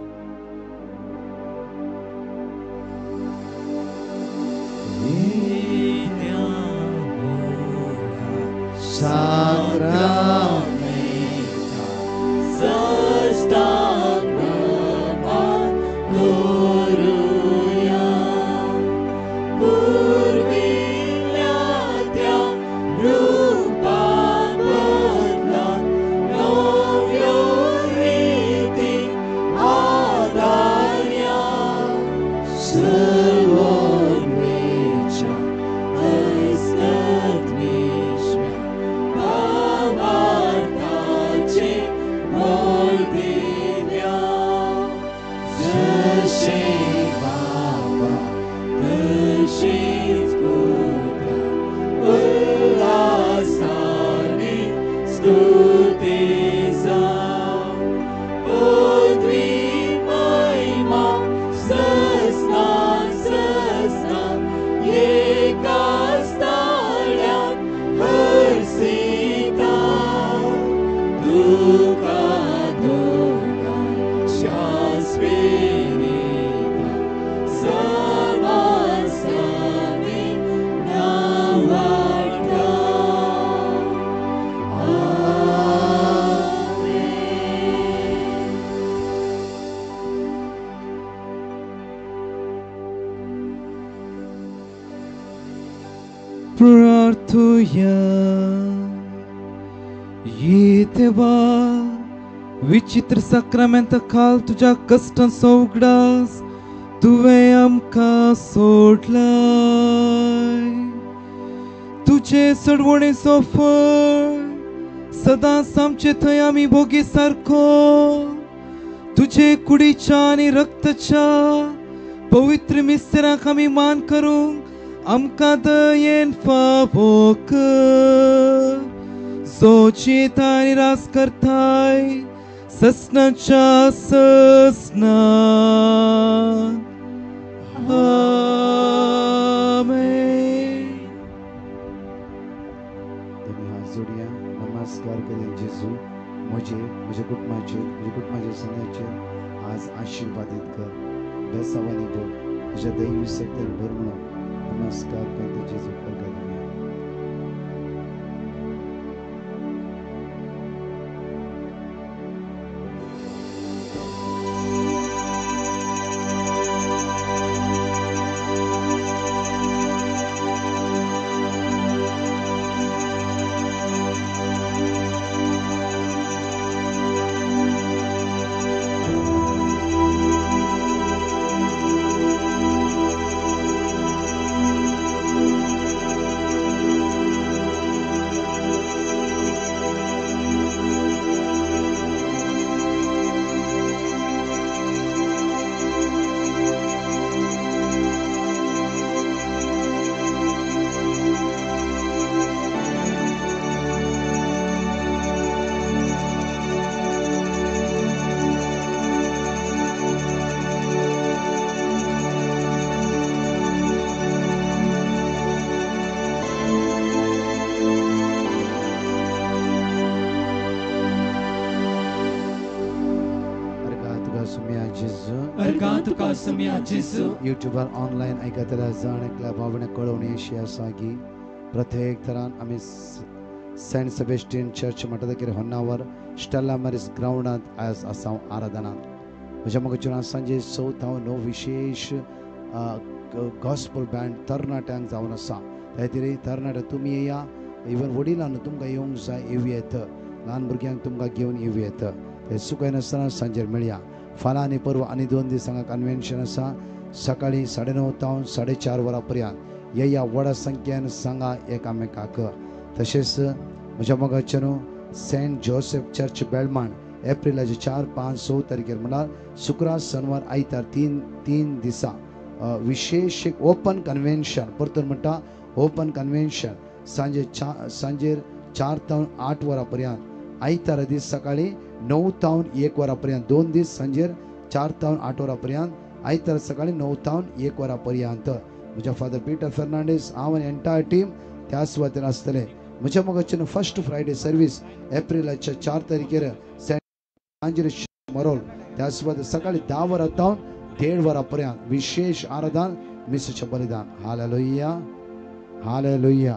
विचित्र साक्रामेंता खाल तुज्या कश्टांचो उगडास तुवें आमकां सोडलाय. तुजे सोडवणेचो फळ सदांच आमचे थंय आमी भोगी सारको. तुजे कुडीच्या आनी रक्ताच्या पवित्र मिस्त्राक आमी मान करूंक आमकां दयेन फावो कर. जो जियेता आनी राज करताय ससनाच्या ससना. आमेन. तुमी हात जोडया, नमस्कार करूया. जेजू म्हजे म्हज्या कुटुंबाचेर म्हज्या कुटुंबाच्या सणाचेर आज आशिर्वादीत कर, बेसावानी भर, तुज्या दैवी शक्तीन भर म्हणून नमस्कार करता जेजू. तुका समिया जेजू. युट्यूबार ऑनलायन आयकतल्या जाण एकल्या भावणे कळोवणी अशी आसा की प्रत्येक तरान आमी सेंट सेबेस्टियन चर्च म्हणटा तकीर होन्नावर स्टेला मॅरीस ग्रावंडांत आयज आसा हांव आराधनांत. म्हज्या मोगाचेर सांजे 6 ते 9 विशेश गॉस्पल बँड तरणाट्यांक जावन आसा. त्या खातीर तरणाटे तुमी येया, इवन वडिलांनो तुमकां येवंक जाय येवं येत, ल्हान भुरग्यांक तुमकां घेवन येवं येत. ते चुकयनासतना सांजेर मेळया. फाल्यां आनी परवां आनी 2 दीस हांगा कन्वेन्शन आसा. सकाळीं 9:30 तावन 4:30 वरां पर्यंत येया व्हडा संख्येन सांगा एकामेकाक. तशेंच म्हज्या मोगाचें न्हू सेंट जोसेफ चर्च बेलमाण एप्रिलाचे 4, 5, 6 तारखेर म्हणल्यार शुक्रार, शनिवार, आयतार 3 दिसां विशेष एक ओपन कन्वेन्शन. परतून म्हणटा ओपन कन्वेन्शन सांजेर 4 तावन 8 वरां पर्यंत, आयतारा दीस सकाळीं 9 तावन 1 वरां पर्यंत. 2 दीस सांजेर 4 तावन 8 वरां पर्यंत, आयतारा सकाळीं 9 तावन 1 वरां पर्यंत. म्हज्या फादर पीटर फेर्नांडीस हांव आनी एंटायर टीम त्या सुवातेर आसतले. म्हज्या मोगाचें फर्स्ट फ्रायडे सर्वीस एप्रिलाच्या 4 तारखेर सेंट आंजेलस मरोल त्या सुवातेर सकाळीं 10 वरां तावन 1:30 वरां पर्यंत विशेष आराधन मिसाचें बलिदान. Hallelujah, hallelujah.